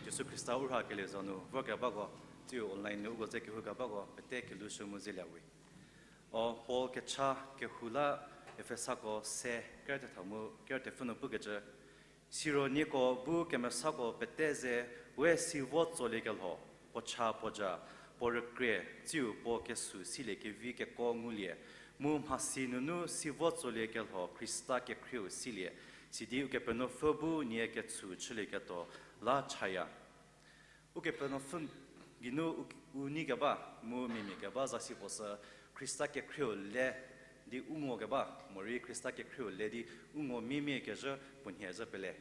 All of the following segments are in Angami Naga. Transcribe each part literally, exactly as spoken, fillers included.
Jisu Khrista u rhakelie za nu vorkebako, tsiu online nu uko ze kehoukebako pete kelhou shü mu zelie we. O Paul kecha kehou la Efesako se kerü thetha mu kerü thepfü nu pukecü, siro nieko bu kemesako pete ze we si vo tsoliekelho, puo cha puo ja, puo rükrie, tsiu puo kesü silie kevi kekuo ngulie, mu mhasi nunu si vo tsoliekelho Khrista kekhrieu silie, sidi Ukepenuopfü bu nie ketshu chülieketuo la chaya. Ukepenuopfü geinu u, u nei keba mu mia mia keba zasi puo sü Khrista kekhrieu le di u ngo keba, morei Khrista kekhrieu le di u ngo mia mia kezhü puo nhie zhü pele.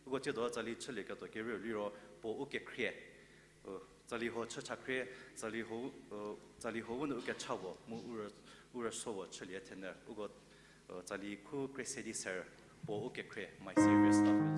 Uko tsiedo tsali chülieketuo kerieu liro puo u kekhrie. U, tsali huo chü chakhrie, tsali huo, u, tsali huo u nu u kecha puo mu u rü, u rüso puo chülie thenyü. Uko, u, tsali khu krie se di ser, puo u kekhrie, My Savior's Love.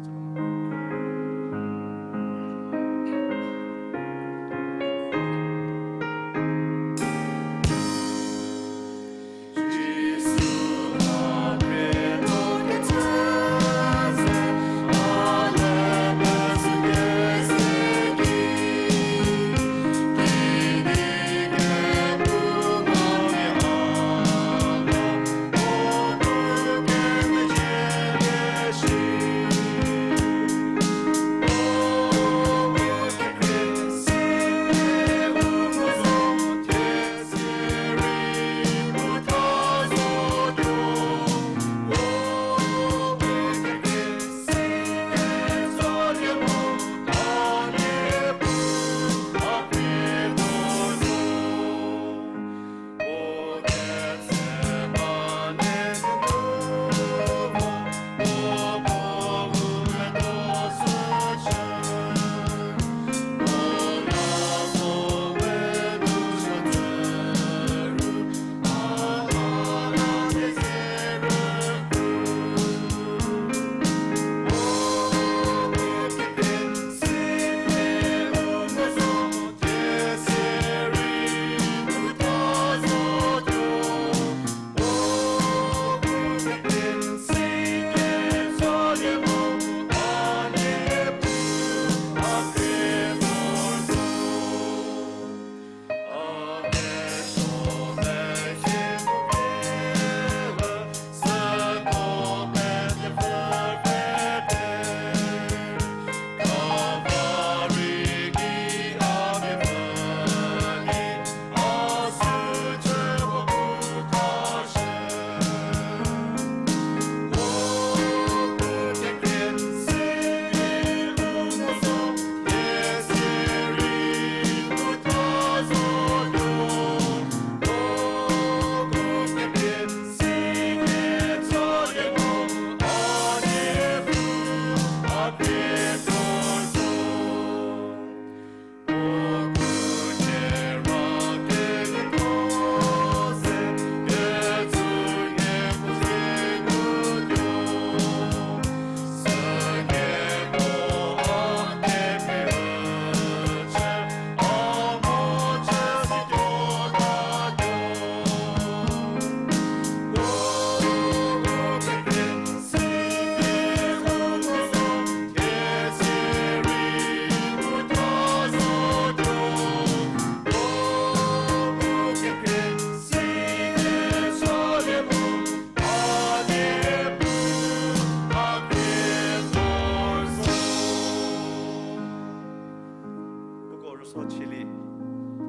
Uko rüso chili,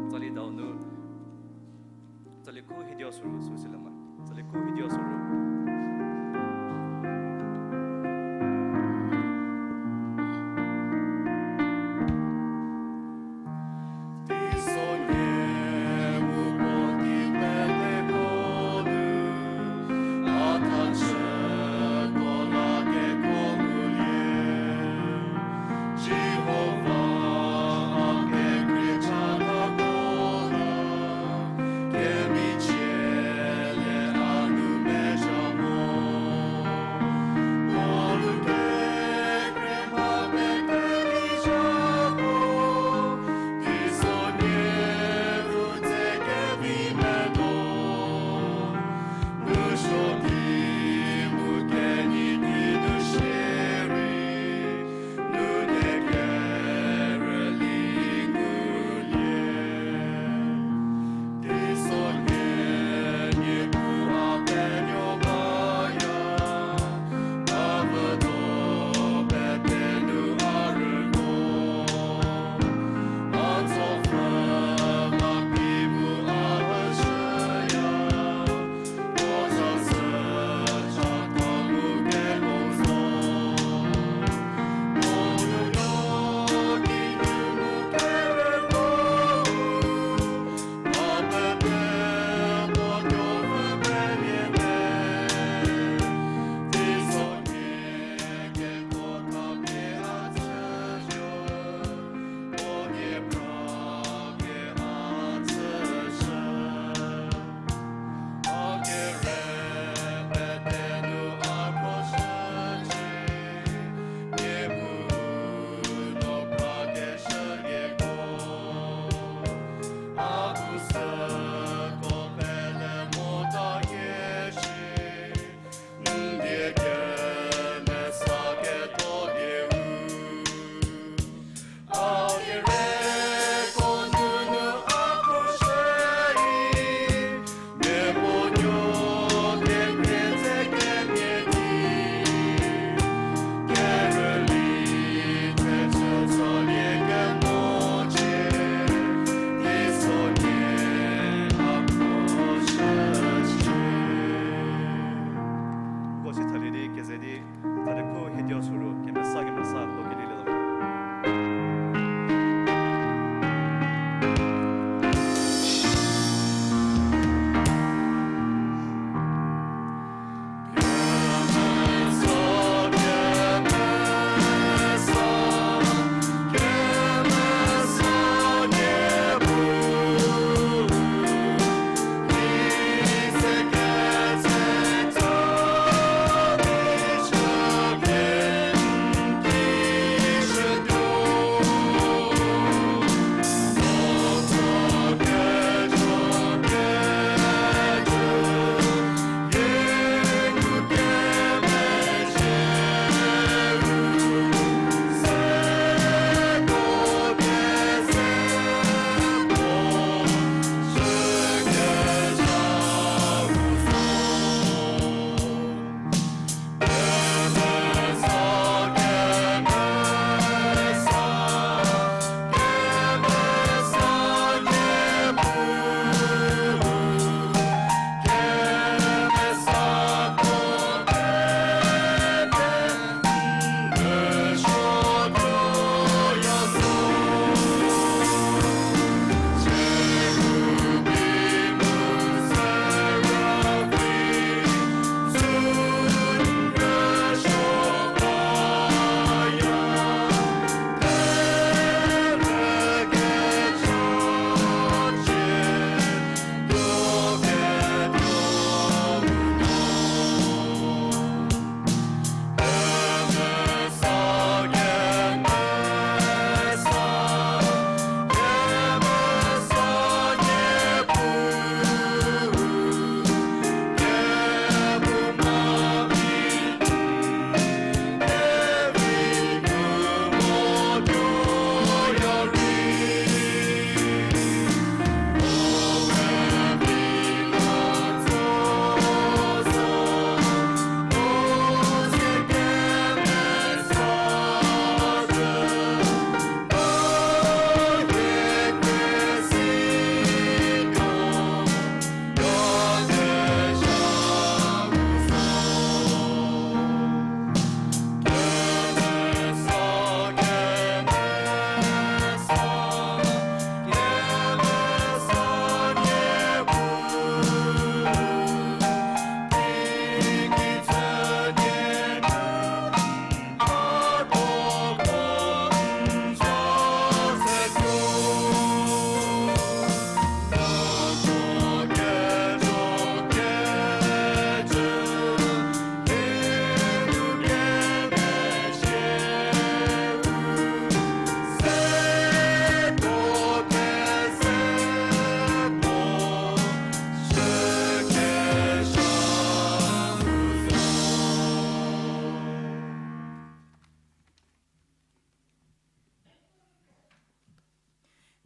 tsali dau nu, tsali khu hidio suru, suru silama. Tsali khu hidio suru.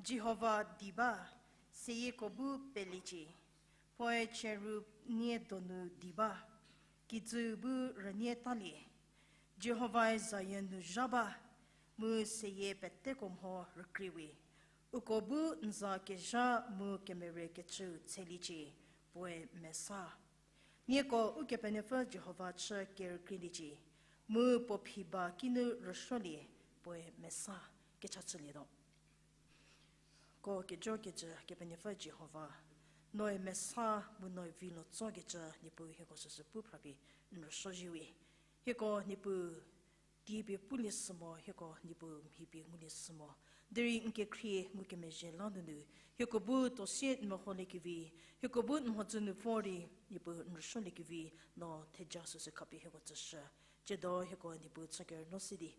Jihova di ba, seyieko bu peliecie. Puoe cherub nie donu di ba, kijüu bu rünie talie. Jihovae Zion nu zha ba, mu seyie peteko mho rükrie we. Uko bu n za kezha mu kemerie kecüu tsheliecie, puoe mesa. Nieko Ukepenuopfü Jihova chü kerükrieliecie, mu puo phi ba kinu rüsuolie, puoe mesa. Kecha chülietuo. Ko kejo kecü Kepenuopfü Jihova, noe mesa mu noe vilo tsokecü Niepuu hieko süsü pu phrapie n rüsuo zhie we. Hieko Niepuu tiepie pulie sü mo, hieko Niepuu mhipie ngulie sü mo. Derei n kekhrie ngukemezhie la nunu, hieko bu tuo sie n meholiekevi, hieko bu n mhodzü nu vor di Niepuu n rüsuoliekevi, no theja süsü khapie hieko tsüshü. Tsiedo hieko Niepuu chü kerünuo se di,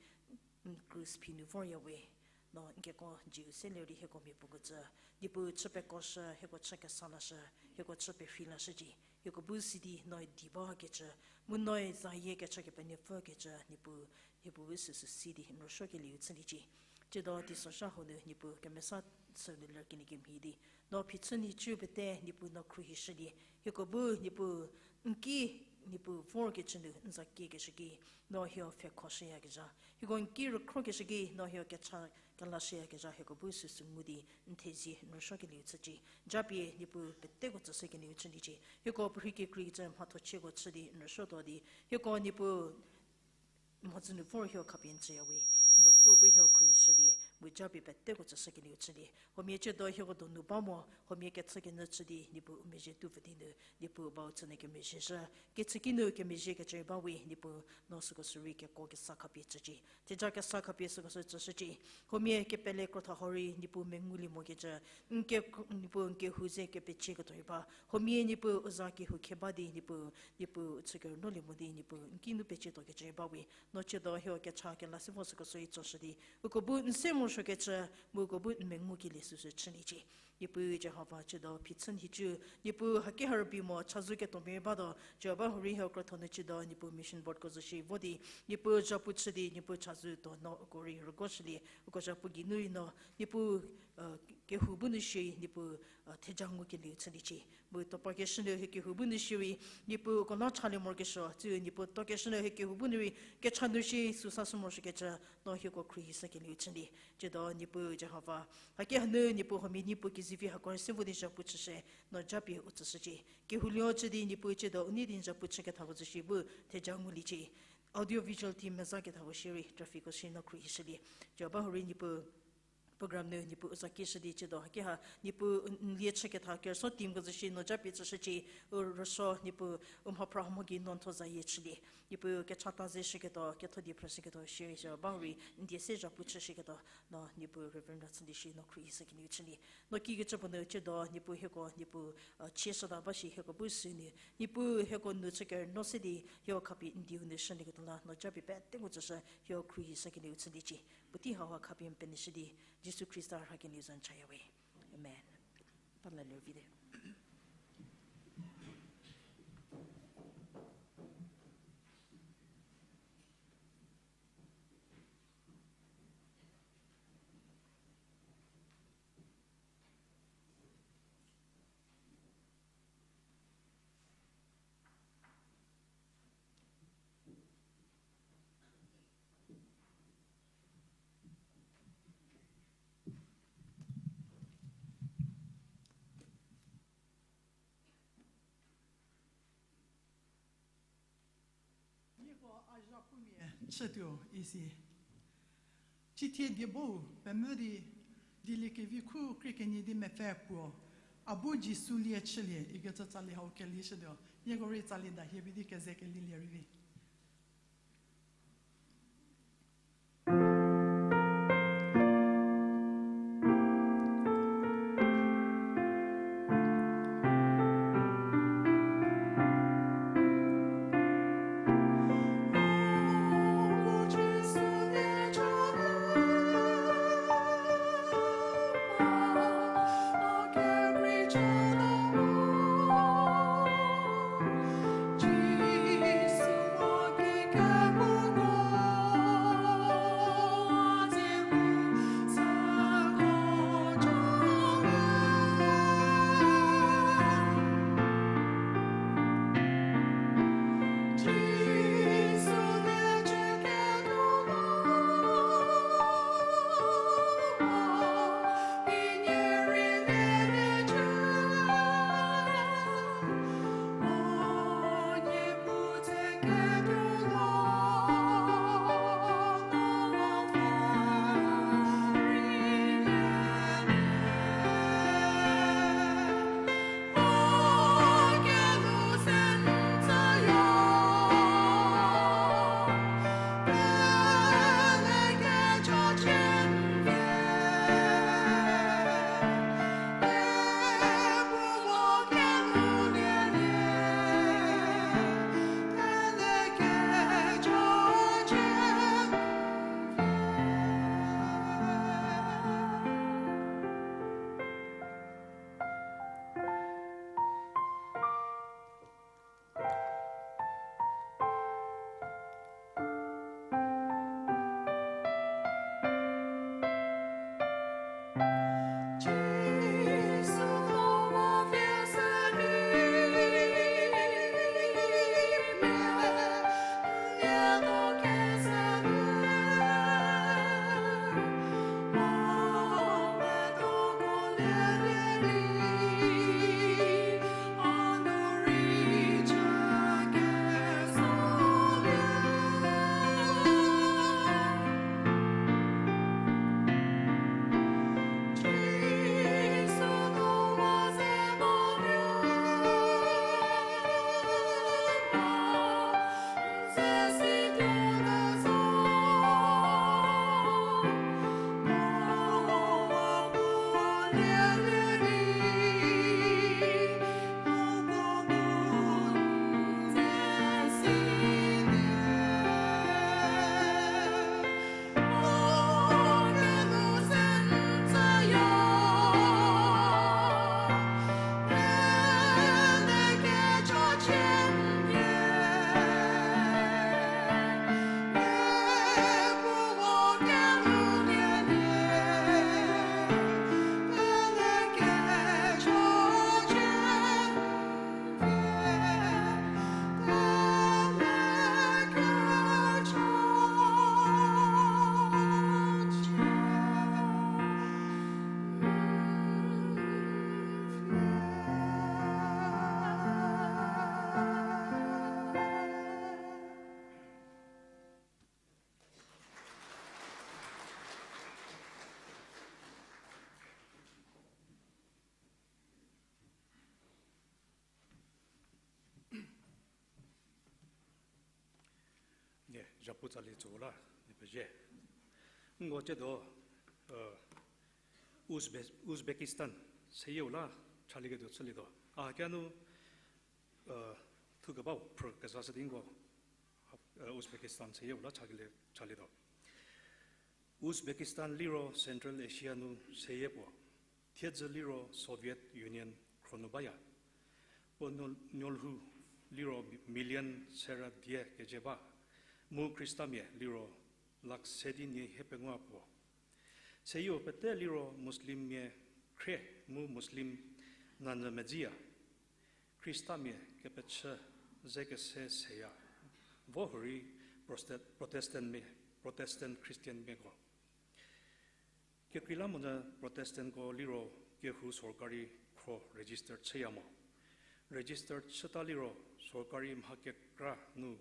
n krus phi nu vorya we. No n keko jiu selie di hieko mia puo kecü, Niepuu chü pekoshü, hieko chü kesa lashü, hieko chü perhei lashücie. Hieko bu sidi noe di ba kecü, mu noe zayie kechü Kepenuopfü kecü, Niepuu, hiepuu süsü sidi n rüsuokelieu chüliecie. Tsiedo teisozha hau nu Niepuu kemesa süu nu ler kenie kemhie di, no phichü nhicu pete Niepuu no khruohishülie, hieko bu Niepuu n ki Niepuu vorkecü nu n za kiekeshü ki, no hieko pfhekhoshüyakezha, hieko n ki rükhrokeshü ki, no hieko kecha kelashüyakezha, hieko bu süsü ngu di n thezie n rüsuokelieu chücie. Japie Niepuu peteko tsüshükelieu chüliecie. Hieko puorhi kekreikecü mhatho chieko chü di n rüsuotuo di, hieko Niepuu mhodzü nu vor hieko khapie n tsüya we. N Ruopfü bu hieko khruohishülie, mu japie peteko tsüshükelieu chülie. Huomia tsiedo hieko donu ba mo, huomia kechükenyü chü di Niepuu u mezhie tuo pfü di nu, Niepuu bau tsünyü kemezhieshü. Kechüki nu kemezhie kecü rei ba we, Niepuu no süko sürei keko kesa khapie tsücie. Theja kesa khapie süko sü tsüshücie. Huomia kepele krotha hau rei Niepuu mengulie mokecü, n ke, Niepuu n kehou ze kepecieketuo rei ba. Huomia Niepuu u za kehou khe ba di Niepuu, Niepuu chü kerünuolie mo di Niepuu n ki nu pecietuokecü rei ba we. No tsiedo hieko kecha kela se vo süko sü rei tsoshü di, uko bu n se morosuokecü, mu uko bu n mengukelie süsü chüliecie. Niepuu Jihova tsiedo phichü nhicu, Niepuu haki ha rübei mo chazou ketuomia rei batuo, Jihova hurei hieko krotho nu tsiedo Niepuu mission boardko zo shi vo di, Niepuu zhapu chü di Niepuu chazou tuo no uko rei rüguoshülie, uko zhapu geinu rei no Niepuu kehou bu nu shierei Niepuu theja ngukelieu chüliecie. Mu tuo pakeshü nu hie kehou bu nu shierei Niepuu uko la chalie morokesuo, tsiu Niepuu tuokeshü nu hie kehou bu nu rei kecha nu shi süsa shü morosuokecü, no hieko khruohishükelieu chülie. Tsiedo Niepuu Jihova, haki hanu Niepuu huomia Niepuu kezivi hako rei se vo di zhapu chüshü, no japie u tsüshücie. Kehoulie chü di Niepuu tsiedo u nei di n zhapu chükethako zo shi bu theja nguliecie. Audio visual team meza kethako shierei trafficko shi no khruohishülie. Jihova hurei Niepuu program nu Niepuu u za kieshü di tsiedo haki ha Niepuu n lie chüketha kerüsuo teamko zo shi no japie tsüshücie. U rüsuo Niepuu u mhaphra mho gei no n thuo zayie chülie. Niepuu kechata ze shüketuo, ketho di phrüshüketuo shierei Jihova hurei n die se zhapu chüshüketuo, no Niepuu Reverend Ratson di shi no khruohishükelieu chülie. No kikecü puo nu tsiedo Niepuu hieko Niepuu chieshüta ba shi hieko bu sünu, Niepuu hieko nu chü kerünuo se di hieko khapie n dieu nu shülieketuo la no japie peteko tsüshü, hieko khruohishükelieu chüliecie. Puotei hauha khapie n penuoshü di Jisu Khrista rhakelieu za n chaya we. Amen. Ba la ler vite. Nieko a zhapumia chütuo isi. Cithie diebo pemvü di, dieliekevi khu krie kenie di mepfü puo, a bu Jisu lie chülie ikecü tsali hau kelishütuo. Nieko rei tsali da hie vi di keze kelilie rei vi. Japu tsali tso la, ni pezie. Nko cedo, Uzbe-, Uzbekistan seyieu la chalieketuo chülietuo. A kenu, thukebau phrü kezashü di nko, Uzbekistan seyieu la chakelie chalietuo. Uzbekistan liro Central Asia nu seyie puo, thiedzü liro Soviet Union khro nu baya. Puo nuo-, nuolhou liro million sera die keze ba, mu Khristamia liro lakh se di nie hiepengou puo. Seyieu pete liro Muslimmia khrie mu Muslim nanyü medziya. Khristamia kepechü ze kese seya, vo hurei Protestant, Protestant Christianmiako. Kekreilamonyü Protestantko liro kehou sorkari khro registered chüya mo. Registered chüta liro sorkari mha kekra nu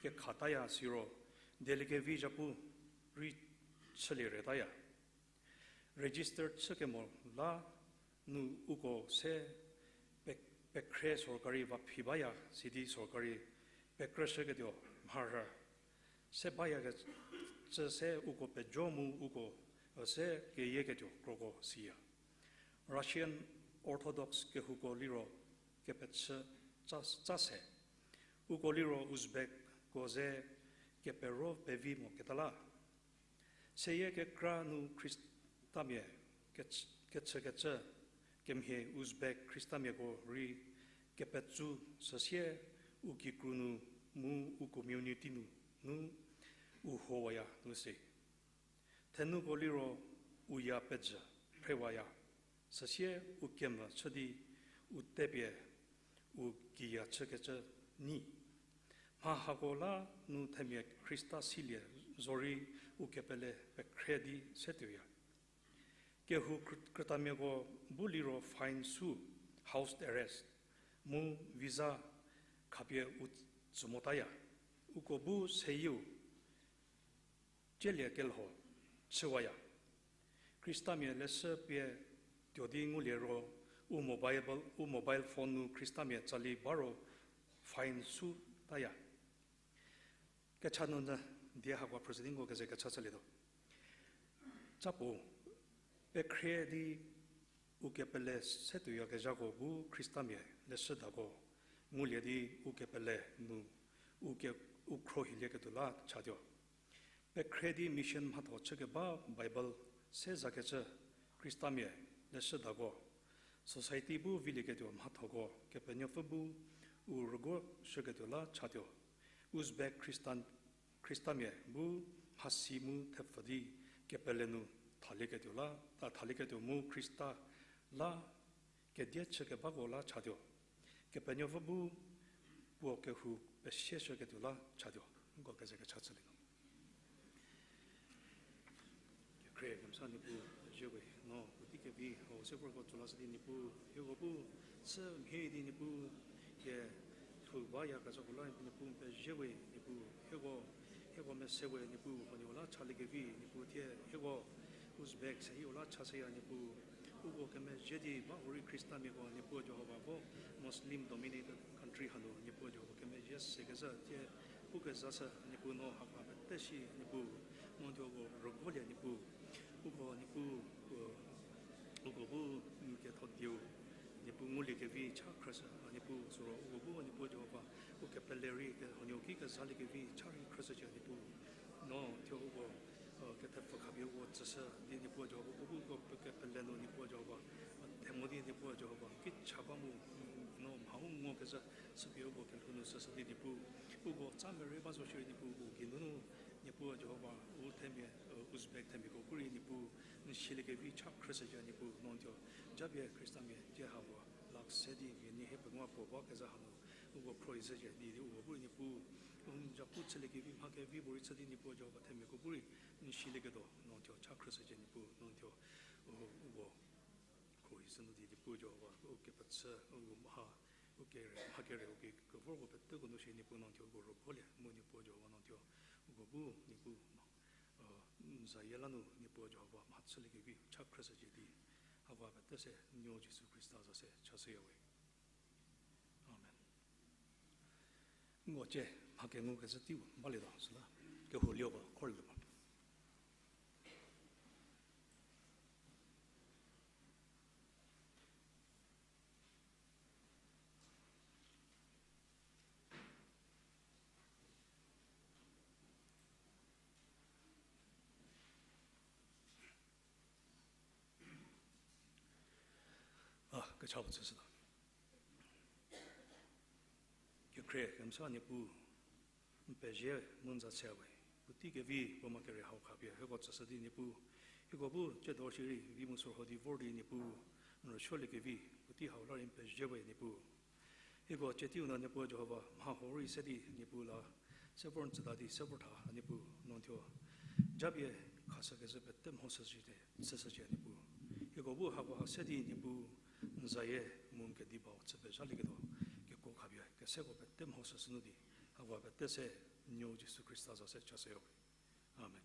kekhataya siro dieliekevi zhapu rei chülie retaya. Registered chükemo la nu uko se pe-, pekhrie sorkari va phi baya sidi sorkari pekrüshüketuo mharhü se bayakecü se uko pejo mu uko se keyieketuo kroko siya. Russian Orthodox kehouko liro kepechü tsa-, tsa se. Uko liro Uzbekko ze kepero pevi moketa la. Seyie kekra nu Khristamia kech-, kechükecü kemhie Uzbek Khristamiako rei kepetsü süsie u kikru nu mu u community nu, nu u howaya nu se. Thenuko liro u ya pejü phrewaya, süsie u kemvü chü di u tepie u kiya chükecü nyi. Mha hako la nu themia Khrista silie zorei u kepele pekhrie di se tuoya. Kehou krü-, krütamiako bu liro fine sü, house arrest, mu visa khapie u tsü motaya. Uko bu seyieu cielie kelho chüwaya. Khristamia leshü pie tuo di ngulie ro, u mobile, u mobile phone nu Khristamia tsali ba ro fine sü taya. Kecha nunu die hako presidentko keze kecha chülietuo. Chapuo, pekhrie di u kepele se tuoyakezhako bu Khristamia leshüdako ngulie di u kepele nu u ke-, u khro hilieketuo la chatuo. Pekhrie di mission mhatho chükeba Bible se zakecü Khristamia leshüdako, society bu vilieketuo mhathoko Kepenuopfü bu u rüguoshüketuo la chatuo. Uzbek Khristan-, Khristamia bu mhasi mu thepfü di kepele nu thalieketuo la, a, thalieketuo mu Khrista la kedie chükebako la chatuo. Kepenuopfü bu puo kehou pesieshüketuo la chatuo. Nko keze kecha chülie nu. Kekhrie kemesa Niepuu, ziewe no puotei kevi hau se vorko tsü lashü di Niepuu, hieko bu chü mhie di Niepuu, hie lhou bayakezhako la Niepuu n pezie we Niepuu, hieko, hieko mese we Niepuu, huoniehuo la chaliekevi Niepuu thie, hieko Uzbek seyieu la chashüya Niepuu, uko kemezhie di ba hurei Khristamiako Niepuu Jihova vo Muslim dominated country hanu Niepuu Jihova kemezhie sekezhü thie pukezhashü Niepuu no hako pete shi Niepuu, no thuo uko rüguolie Niepuu, uko Niepuu, u-, uko bu n ketho dieu Niepuu nguliekevi cha khrüshü a Niepuu, süro uko bu Niepuu Jihova u kepele rei ke huoniehuo ki kezaliekevi cha rei khrüshücie Niepuu, no thuo uko, u, kethepfü khapie uko tsüshü di Niepuu Jihova, uko bu uko pe-, kepele nu Niepuu Jihova, themo di Niepuu Jihova ki cha ba mu, no mha u ngokezhü, süpie uko kelhou nu süshü di Niepuu, uko tsa merei ba zo shierei Niepuu, u geinunu Niepuu Jihova, u themia, u, Uzbek themiako bu rei Niepuu, n siliekevi cha khrüshücie Niepuu, no thuo japie Khrista mia tie hako lakh se di mia nie hiepengou puo bakezha hanu uko khrohi shücie di, di uko bu rei Niepuu, u n zapu chüliekevi mha kevi puorei chü di Niepuu Jihova themiako bu rei n silieketuo no thuo cha khrüshücie Niepuu, no thuo, u, uko khrohi shünu di Niepuu Jihova, u kepechü, u mha, u kere, mha kere, u ke-, kevorko peteko nu shie Niepuu no thuo uko rüguolie mu Niepuu Jihova no thuo uko bu Niepuu, u, n zayie la nu Niepuu Jihova mha chüliekevi cha khrüshücie di, hako pete se n nuo Jisu Khrista za se chashüya we. Amen. Nko cie mha kengukezhü teiu balietuo süla. Kehou lioko khorlie ba. A, kecha puo chüshütuo. Kekhrie kemesa Niepuu, n pezie mu n za tse we. Puotei kevi puo ma kere hau khapie hieko tsüshü di Niepuu, hieko bu tsiedo shierei vi mu sorho di vor di Niepuu, n rüsuoliekevi puotei hau la rei n pezie we Niepuu. Hieko tsie teiu nu Niepuu Jihova mha huo rei se di Niepuu la, se vor n tsüta di se vor tha Niepuu no thuo japie khashükezhü pete mho shüshücie, shüshücie Niepuu. Hieko bu hako ha se di Niepuu n zayie mu n kedi bau chü pezhalieketuo kekuo khapie keseko pete mho shüshü nu di, hako pete se n nuo Jisu Khrista za se chashüyo we. Amen.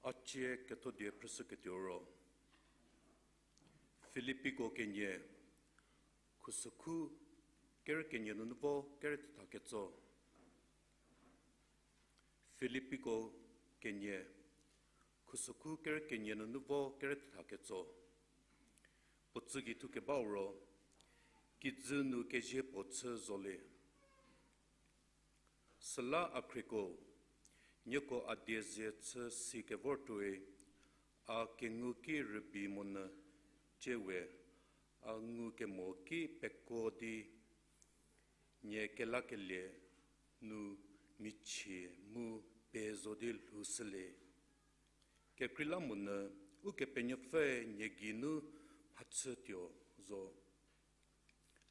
A cie kethodie phrüshüketuo ro, Filipiko kenie, khusükhu kere kenie nunu vo kere thetha ketso. Filipiko kenie, khusükhu kere kenie nunu vo kere thetha ketso. Puo tsü gei thukebau ro, kijü nu kezie puo chü zole. Süla a khrieko, nieko a die zie chü si kevortuoi, a kengu ki rübei monyü cie we, a ngukemo ki pekuo di, nie kelakelie nu michie mu pie zo di lhoushülie. Kekreilamonyü Ukepenuopfüe nie geinu mhachütuo zo.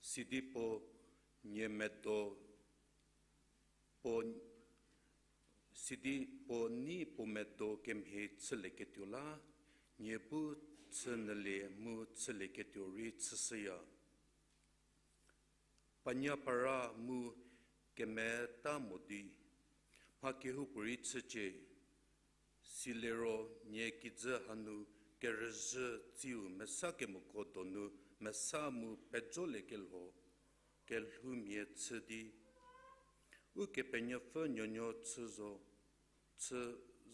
Sidi puo nie medo, puo, sidi puo nei puo medo kemhie chülieketuo la, nie bu chünyülie mu chülieketuo rei chüshüya. Panya para mu kemeta mo di, mha kehoupuorei chücie, siliro nie kijü hanu kerüzhü tsiu mesa kemoko donu mesa mu pejoliekelho, kelhoumia chü di, Ukepenuopfü nuonuo chü zo, chü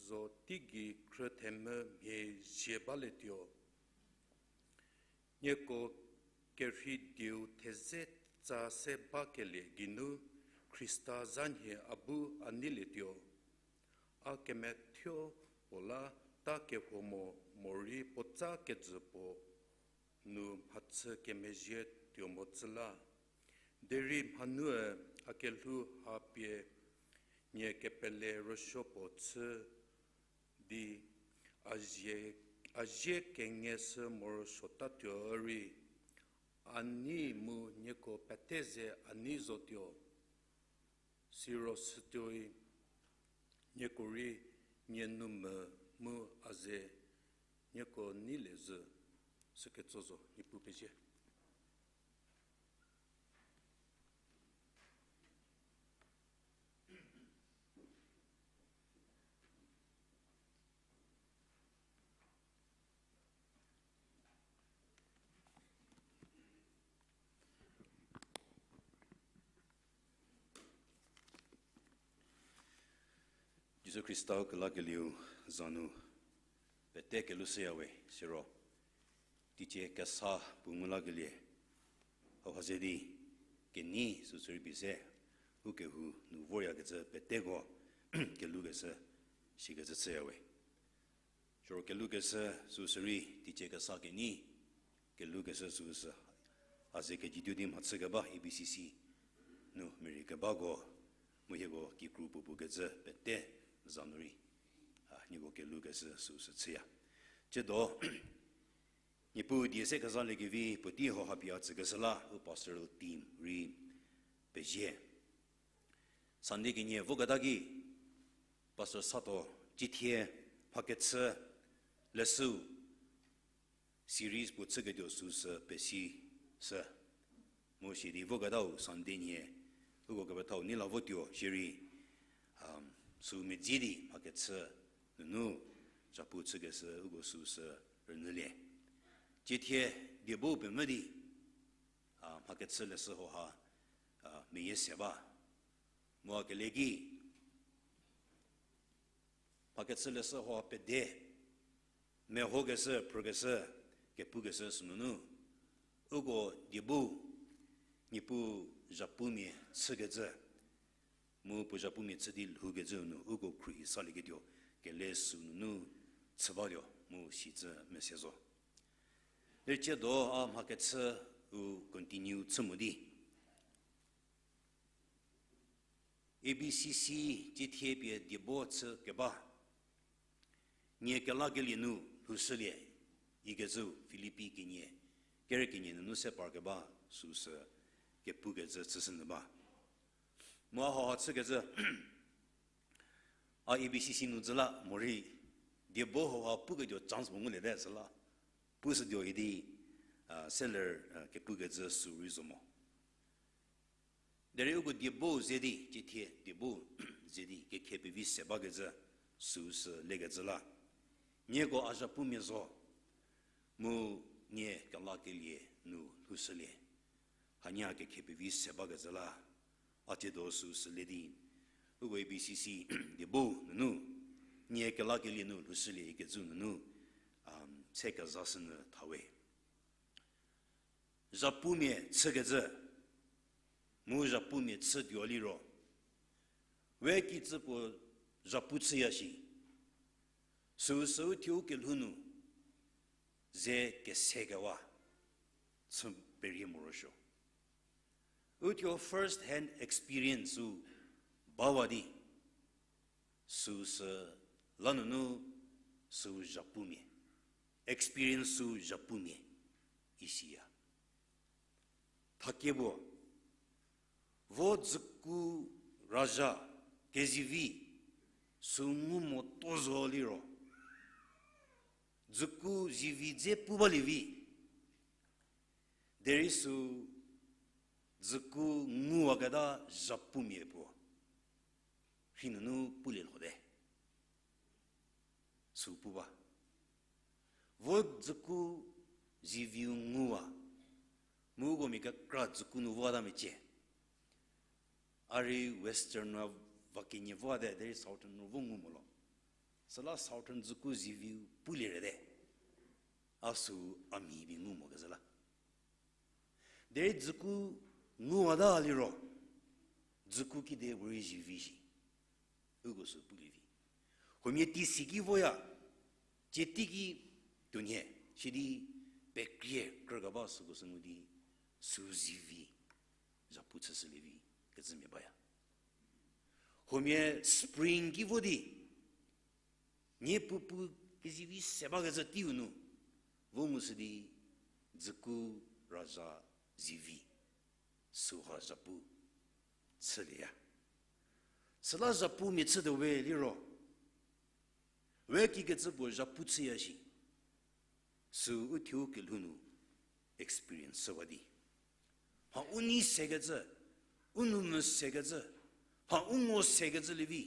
zo teigei khrüthemvü mhie zie balietuo. Nieko kerhei dieu theze tsa se bakelie geinu Khrista zha nhie a bu a neilietuo. A kemethuo puo la ta kehuo mo morei puotsa kejü puo nu mhachü kemezhie tuo mo tsü la. Derei mhanuü a kelhou ha pie nie kepele rüsuo puo chü di a zie, a zie kengeshü morosuotatuo rei, a nei mu nieko pete ze a nei zotuo. Siro sütuoi nieko rei nie nou me mu a ze nieko nei le zhü. Süketso zo, Niepuu pezie. Jisu Khrista u kelakelieu za nu pete kelhou shüya we, siro teicie kesa puo ngu lakelie hauha ze di kenei süsü rei pie se u kehou nu voryakecü peteko kelhoukeshü sikecü chüya we. Siro kelhoukeshü süsü rei teicie kesa kenei kelhoukeshü süsü a ze kejituo di mhachü keba A B C C nu meri kebako mu hieko kikru puo puo kecü pete za nu rei a nieko kelhoukeshü süsü chüya. Tsiedo Niepuu die se kezaliekevi puotei hauha pie a tsükeshü la u pastoral team rei pezie. Sunday kenie voketa ki Pastor Sato cithie mhakechü leshüu series puo chüketuo süsü pesi shü. Mu sidi voketau Sunday nhie uko kepethau nei la votuo shierei, sü medzi di mhakechü nunu zhapu chükeshü uko süsü rünyülie. Cithie diebo pemvü di mhakechü leshü hauha meyie se ba. Mu a kele ki mhakechü leshü hauha pede mehokeshü, phrükeshü, kepukeshü sünunu uko diebo Niepuu zhapumia chükecü mu puo zhapumia chü di lhoukecü nu uko khruohi salieketuo kele sünunu chü batuo mu sicü mese zo. Derei tsiedo a mhakechü u continue chü mo di A B C C cithie pie diebo chü keba, Nie kelakelie nu lhoushülie ikecü Filipi kenie, kere kenie nunu se parkeba süsü kepukecü chüshünyü ba. Mu a hauha chükecü a A B C C nu dzü la morei diebo hauha puketuo chance puo nguliete süla pushütuo idi, seller kepukecü sü rei zo mo. Derei uko diebo ze di, cithie diebo ze di kekhie pevi se bakecü süsü lekecü la, nieko a zhapumia zo, mu nie kelakelie nu lhoushülie. Hanie a kekhie pevi se bakecü la, a tsiedo süsü le di uko A B C C diebo nunu, Nie kelakelie nu lhoushülie ikecü nunu, se kezashünyü thawe. Zhapumia chükecü, mu zhapumia chütuo liro, we kicü puo zhapu chüya shi, süsü u thuo u kelhou nu ze kesekewa chü perie morosuo. U thuo first hand experience-u bawa di, süsü lanunu sü zhapumia, experience sü zhapumia isiya. Thakie puo, vo dzüku razha kezivi sü ngu motuo zo liro, dzüku zivi dze pu balie vi, derei sü dzüku nguwaketa zhapumia puo rhei nunu pulie lhote. Sü pu ba. Vo dzüku ziviu nguwa, mu uko mia kekra dzüku nu vota mecie. A rei Western nu va kenie vote, derei Southern nu vo ngu molo. Süla Southern dzüku ziviu pulie rete. A sü a mhi bi ngu mo kezhü la. Derei dzüku nguwata liro, dzüku kide puorei zivi shi. Uko sü pulie vi. Huomia teisiki voya, tsie teiki tuonhie, sidi pekrie krükeba süko sü ngu di, sü zivi, zhapu chüshülie vi, kecümia baya. Huomia spring ki vo di, nie pupu zivi se bakecü teiu nu, vo ngushü di, dzüku raza zivi, süha zhapu chülieya. Süla zhapumia chütuo we liro, we kikecü puo zhapu chüya shi. Sü u thuo kelhou nu experience shüwa di, mha u nei sekecü, u nou mvü sekecü, mha u ngo sekecü lievi,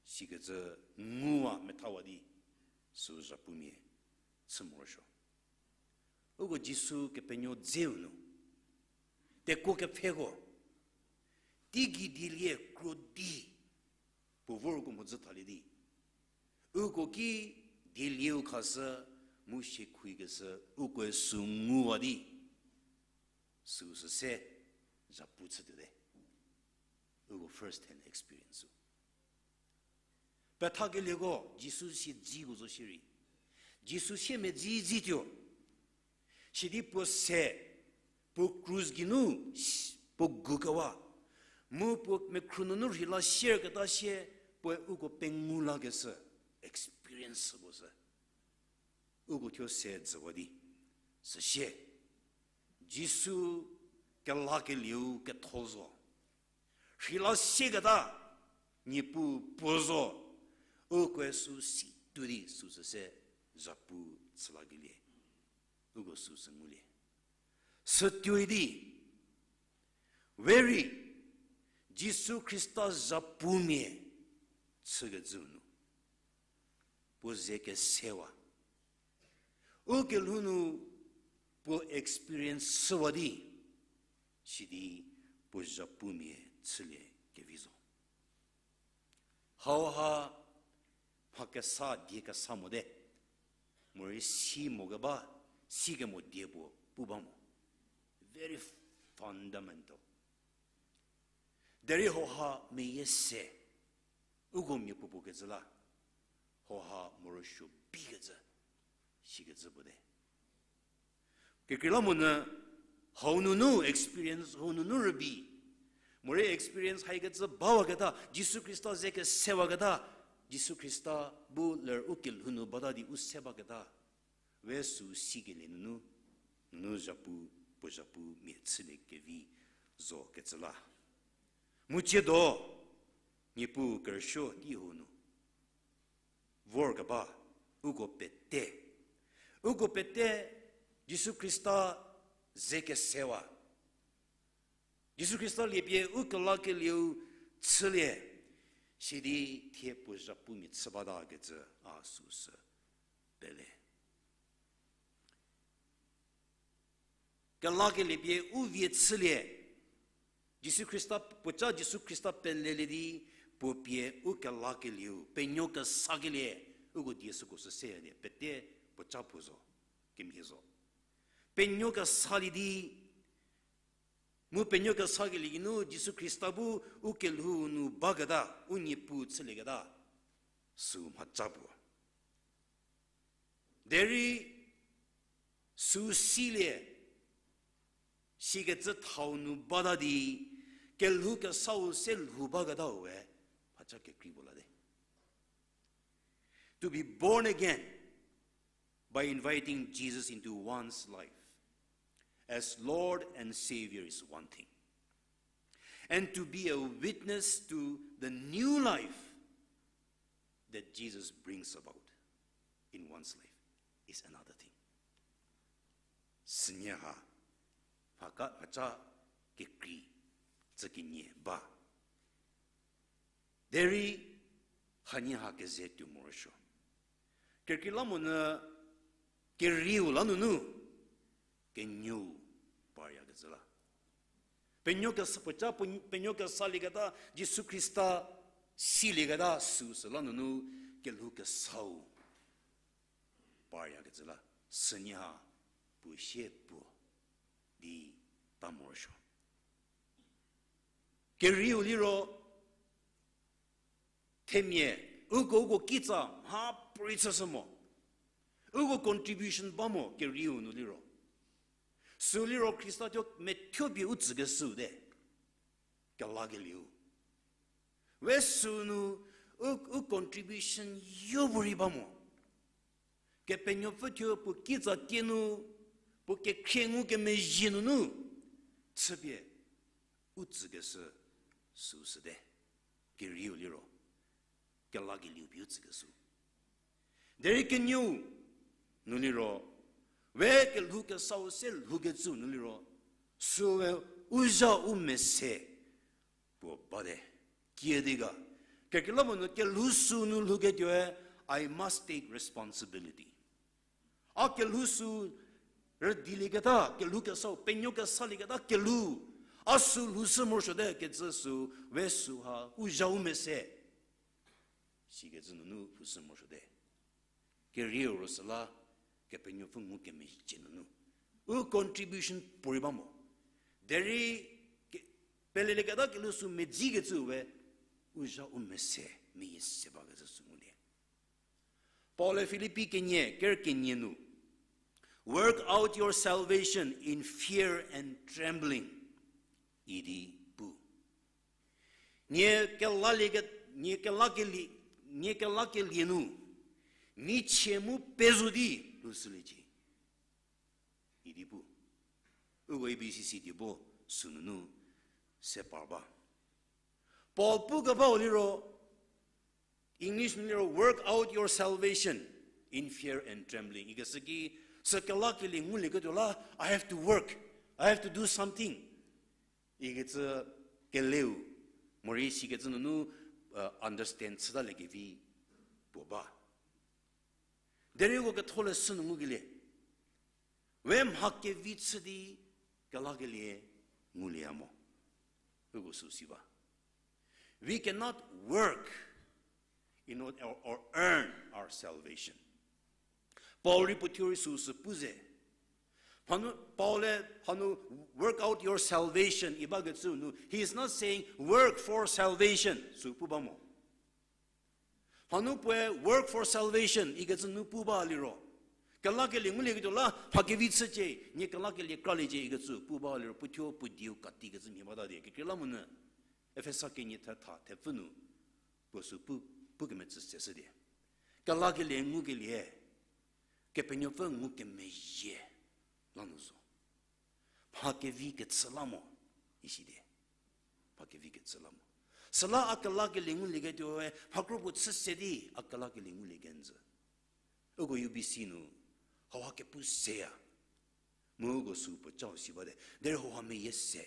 sikecü nguwa methawa di, sü zhapumia chü morosuo. Uko Jisu Kepenuo dzeu nu, tekuo kepfheko, teigei dielie kro di, puo vorko mhodzü thalie di, uko ki dielieu khashü, mu siekhoukeshü, ukoe sü nguwa di, süsü se zhapu chütuote. Uko first hand experience-u. Pethakelieko Jisu siedzeko zo shierei, Jisu siemedzidzi tuo. Sidi puo se, puo krus geinu, puo gukewa, mu puo mekhru nunu rheila sierketa sie, puoe uko pengou lakeshü, experience puo sü. Uko thuo se dzüwa di, süsie, Jisu kelakelieu ketho zo. Rheila sieketa, Niepuu puo zo, ukoe sü si tuo di süsü se zhapu chü lakelie. Uko süsü ngulie. Sütuoi di, we rei, Jisu Khrista zhapumia chükecü nu, puo ze kesewa, u kelhou nu puo experience shüwa di, sidi puo zhapumia chülie kevi zo. Hauha mha kesa die kesa mote. Morei si mo keba, si kemo die puo pu ba mo. Very fundamental. Derei hauha meyie se, uko miapuopuo kecü la, hauha morosuo bikecü, sikecü puo te. Kekreilamonyü, hau nunu experience, hau nunu rübei, morei experience haikecü bawaketa, Jisu Khrista ze kesewaketa, Jisu Khrista bu ler u kelhou nu bata di u se baketa, we sü sikelie nunu, nunu zhapu, puo zhapumia chülie kevi zo kecü la. Mu tsiedo, Niepuu kerüsuo tei hau nu vorkeba, uko pete, uko pete Jisu Khrista ze kesewa, Jisu Khrista liepie u kelakelieu chülie, sidi thie puo zhapumia chü bata kecü a süsü pele. Kelakelie pie u vie chülie, Jisu Khrista, puoca Jisu Khrista pelelie di, puo pie u kelakelieu, penuo kesakelie, uko die süko sü seyalie, pete puoca puo zo, kemhie zo. Penuo kesalie di, mu penuo kesakelie geinu Jisu Khrista bu u kelhou nu baketa, u Niepuu chülieketa, sü mhaca puo. Derei sü silie, sikecü thau nu bata di, kelhou kesau se lhou baketau we, mhaca kekrei puo la te. To be born again by inviting Jesus into one's life as Lord and Savior is one thing. And to be a witness to the new life that Jesus brings about in one's life is another thing. Sünie ha, mhaka, mhaca kekrei, tsü kenie ba. Derei hanie ha keze tuo morosuo. Kekreilamonyü kerieu la nunu, kenuou paryakecü la. Penuo kesa, puoca, penuo kesalieketa, Jisu Khrista silieketa, süsü la nunu, kelhou kesau paryakecü la. Sünie ha, puo sie puo di ta morosuo. Kerieu liro, themia, uko, uko kitsa mha puorei chüshü mo. Uko contribution ba mo kerieu nu liro. Sü liro Khrista thuo methuo pie u tsükeshüu te. Kelakelieu. We sünu u, u contribution yopuorei ba mo. Kepenuopfü thuo puo kitsa tie nu, puo kekhrie ngukemezhie nunu, chüpie u tsükeshü süu süte. Kerieu liro, kelakelieu pie u tsükeshü. Derei kenieu nu liro, we kelhou kesau se lhoukecüu nu liro, süe u zha u mese puo bate. Kiüdi ga, kekreilamonyü kelhou süu nu lhouketuoe, I must take responsibility. A kelhou süu rüdilieketa kelhou kesau, penuo kesalieketa kelhou, a süu lhoushü morosuote kecü süu, we süu ha u zha u mese sikecü nunu lhoushü morosuote. Kerieu ro süla, Kepenuopfü ngukemezhie nunu u contribution puorei ba mo. Derei ke-, pelelieketa kelhou süu medzikecüu we u zha u mese, meyie se bakecü süu ngulie. Paul-e Filipi kenie, ker kenie nu, Work out your salvation in fear and trembling, idi pu. Nie kelalie ke-, nie kelakelie, nie kelakelie nu, michie mu pezo di lhoushüliecie, idi pu. Uko A B C C die bo sünunu se par ba. Paul pukebau liro, English nu liro, work out your salvation in fear and trembling. Ikeshü ki, sü kelakelie ngulieketuo la, I have to work, I have to do something ikecü keleu, morei sikecü nunu, uh, understand chütaliekevi puo ba. Derei uko ketholeshü nu ngukelie, we mha kevi chü di kelakelie ngulieya mo. Uko süu si ba. We cannot work in order or, or earn our salvation. Paul rei puo thuo rei süu sü pu ze. Hanu, Paul-e hanu work out your salvation ibakecü nu, he is not saying work for salvation süu pu ba mo. Hanu puoe work for salvation ikecü nu pu ba liro, kelakelie ngulieketuo la mha kevi chücie, nie kelakelie kraliecie ikecü pu ba liro, puo thuo puo dieu katikecü mhie bata die. Kekreilamonyü Efesa kenie thetha thepfü nu puo süu pu, pukemecü se shü die. Kelakelie ngukelie, Kepenuopfü ngukemezhie la nu zo. Mha kevi kechü la mo, isi die. Mha kevi kechü la mo. Süla a kelakelie ngulieketuoe mha kro puo chü se di a kelakelie ngulie kenjü. Uko U B C nu hauha kepu seya. Mu uko süu puo chau si bate. Derei hauha meyie se.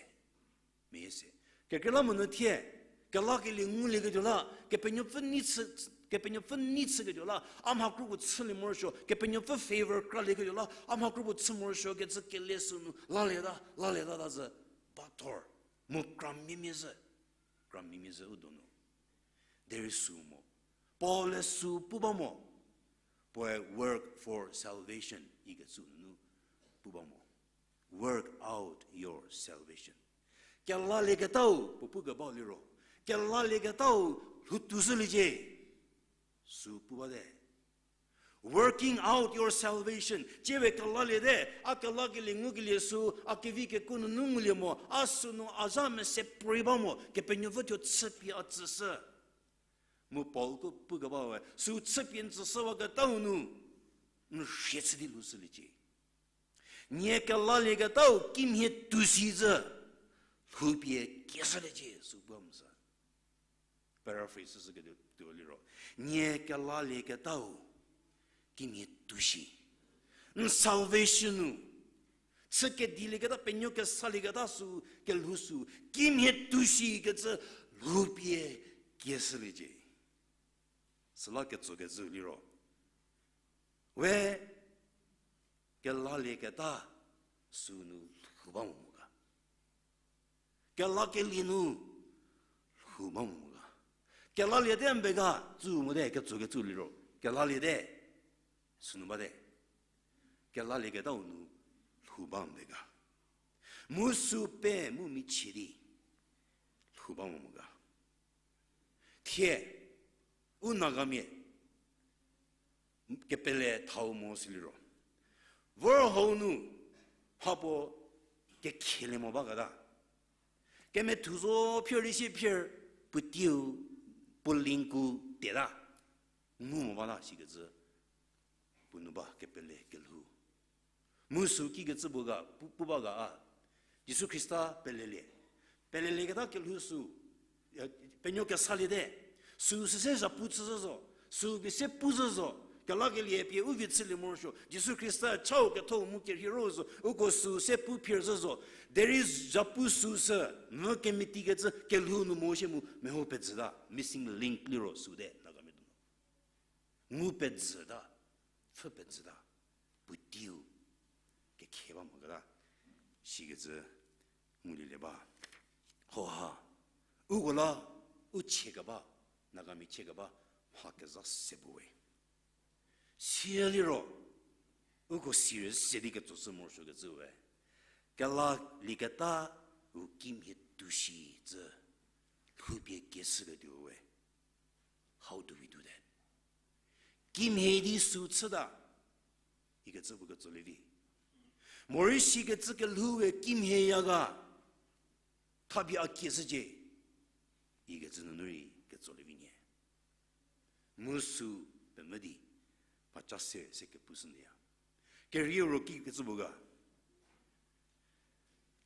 Meyie se. Kekreilamonyü thie, kelakelie ngulieketuo la, Kepenuopfü nei chü, Kepenuopfü nei chüketuo la a mha kro puo chülie morosuo, Kepenuopfü favor kralieketuo la a mha kro puo chü morosuo kecü kele sünu lalieta, lalieta ta zü bathor, mu kramimia zhü, kramimia zhü u donu. Derei süu mo. Paul-e süu pu ba mo. Puoe work for salvation ikecü nunu pu ba mo. Work out your salvation. Kelalieketau puo pukebau liro, kelalieketau lhoutushüliecie süu pu bate. Working out your salvation. Tsie we kelaliete, a kelakelie ngukelie süu a kevi kekuo nunu ngulie mo, a sünu a zha mese puorei ba mo, Kepenuopfü thuo chüpie a tsüshü. Mu Paul ko pukebau we, süu chüpie n tsüshüwaketau nu, n rhie chü di lhoushüliecie. Nie kelalieketau kimhie tushi zhü, lhoupie kieshüliecie süu pu mo sü. Paraphrase shüketuo liro, nie kelalieketau kimhie tushi. N salvation nu, chü kedilieketa, penuo kesalieketa süu, kelhou süu, kimhie tushi kecü lhoupie kieshüliecie. Süla ketsokecü liro, we kelalieketa sünu lhou ba mo mo ga. Kelakelie nu lhou ba mo mo ga. Kelaliete mbe ga, tsü mote, ketsokecü liro. Kelaliete, sünu bate. Kelalieketau nu lhou ba mbe ga. Mu süu pe mu michie di lhou ba mo mo ga. Thie, u Nagamia kepele thau mo sü liro, vor hau nu mhapuo kekhielie mo baketa, kemethu zo phier di sie phier, puoteiu, puo lingku teta, ngu mo bata sikecü Puo nu ba kepele kelhou. Mu sü kikecü bu ga, pu, pu ba ga a. Jisu Khrista pelelie. Pelelieketa kelhou sü, eh, penuo kesaliete. Sü süse zhapu chü zhü zo. Sü pie se pu zhü zo. Kelakelie pie u vie chülie morosuo. Jisu Khrista chau ketho mu kerhei ro zo. Uko sü se pu phir zhü zo. Derei zhapu sü sü, mvü kemeti kecü kelhou nu mo shie mu meho pezhüta. Missing link liro süte, Nagamia donu. Ngu pezhüta, pfhü pezhüta, puoteiu kekhe ba moketa, sikecü ngulielie ba. Hoha, uko la, u chie keba, Nagamia chie keba, mha kezha se bu we. Sieliro, uko serious se di ketso chü morosuokecü we. Kelalieketa, u kimhie tuo shi cü, lhoupie kieshüketuo we. How do we do that? Kimhie di sü chüta, ikecü puo ketso lievi. Morei sikecü kelhou we kimhie ya ga, thapie a kieshücie, ikecü nunu rei ketso lievi nie. Mu sü pemvü di, mhaca se se kepushünyüya. Kerieu ro kikecü bu ga.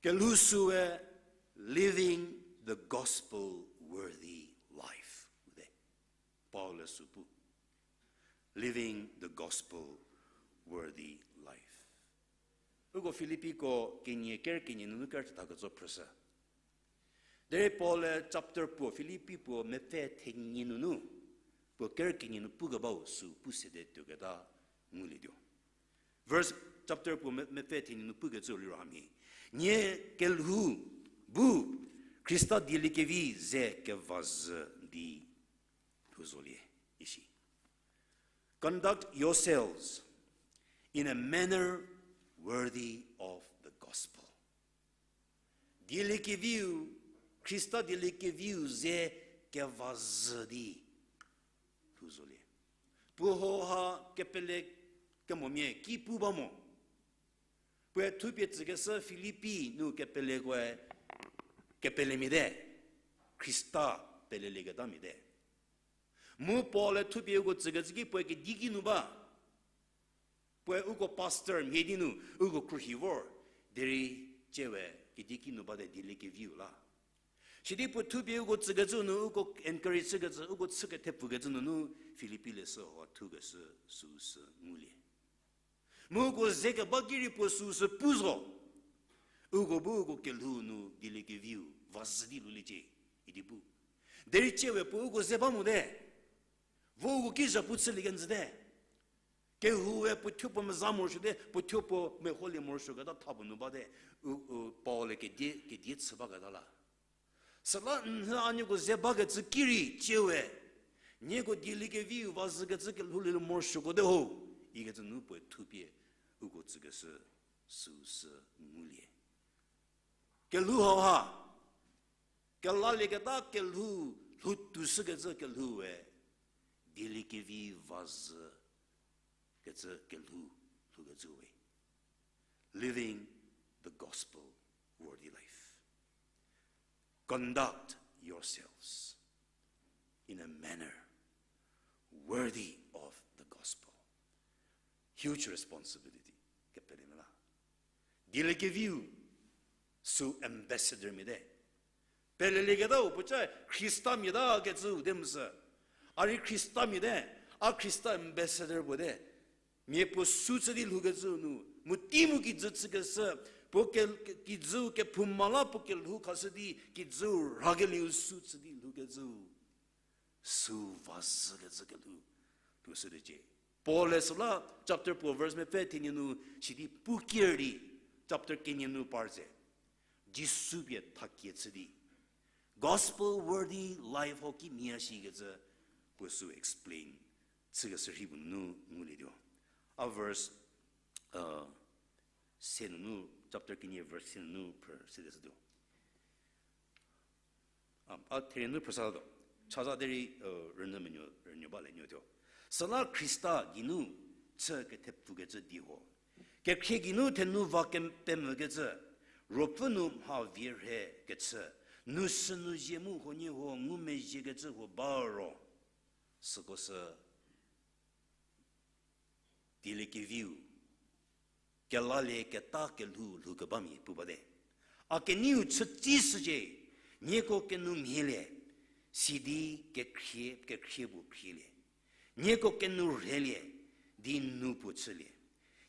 Kelhou sü we living the gospel worthy life. Ude. Paul-e sü pu. Living the gospel worthy life. Uko Filippiko kenie ker kenie nunu ker thetha ketso phrüshü. Derei Paul-e chapter puo, Filippi puo mepfü thenie nunu, puo ker kenie nu pukebau sü pu sede tuoketa ngulietuo. Verse, chapter puo me-, mepfü thenie nu pukecü liro hamhie. Nie kelhou bu Khrista dieliekevi ze kevazhü di lhou zolie, isi. Conduct yourselves in a manner worthy of the gospel. Dieliekeviu, Khrista dieliekeviu ze kevazhü di lhou zolie. Puo hoha kepele kemomia ki pu ba mo. Puoe thupie tsükeshü Filippi nu kepelekoe kepelemia te, Khrista pelelieketamia te. Mu Paul-e thupie uko tsükecü ki puoe kedi ki nu ba. Puoe uko pastor mhie di nu, uko khruohi vor, derei tsie we kedi ki nu bate dieliekeviu la. Sidi puo thupie uko tsükecü nu uko encourage chükecü, uko chü kethepfükecü nunu Filippi leshü hau thukeshü süsü ngulie. Mu uko ze keba ki rei puo süsü pu zo. Uko bu uko kelhou nu dieliekeviu vazhü di lhouliecie, idi pu. Derei tsie we puo uko ze ba mote. Vo uko ki zhapu chülie kenjüte. Kehou we puo thuo puo meza morosuote, puo thuo puo meholie morosuoketa tha puo nu bate, u, u, Paul-e kedie, kedie chü baketa la. Süla nhü a nieko ze bakecü ki rei tsie we, nieko dieliekeviu vazhükecü kelhoulie morosuokote ho, ikecü nu puoe thupie uko tsükeshü süsü ngulie. Kelhou hauha, kelalieketa kelhou, lhou tuoshükecü kelhou we, dieliekevi vazhü kecü kelhou, lhoukecü we. Living the gospel worthy life. Conduct yourselves in a manner worthy of the gospel. Huge responsibility. Kepele mela. Dieliekeviu sü ambassador mia te. Pelelieketau puoca Khristamia ta kecüu te mu sü. A rei Khristamia te, a Khrista ambassador puo te. Mia puo sü chü di lhoukecüu nu, mu tei mu kijü chükeshü, puo ke, ke, kijüu kephouma la puo kelhou khashü di, kijüu rhakelieu sü chü di lhoukecüu. Sü vazhükecü kelhou, lhoushüliecie. Paul-e süla chapter puo verse mepfü thenie nu sidi pu ker di, chapter kenie nu par tse. Jisu pie thakie chü di. Gospel worthy life ho kimhie shikecü puo sü explain chükeshü rhei puo nunu ngulietuo. A verse, uh, se nunu, chapter kenie verse se nunu phrü sedeshütuo. A, a therie nu phrüsatuo. Chaza derei, uh, rünyü menuo, rünyü ba le nuotuo. Süla Khrista geinu chü kethepfükecü di ho. Kekhrie geinu thenu va ke-, pemvükecü, Ruopfü nu mha vie rhe kechü, nu sünu zie mu huoniehuo ngumezhiekecü huo ba ro. Süko sü Dieliekeviu kelalie keta kelhou lhoukebamia pu bate. A keneiu chütsi shücie, nieko kenoumhielie, sidi kekhrie, kekhrie puo khrielie. Nieko kenou rhelie, di nu puo chülie.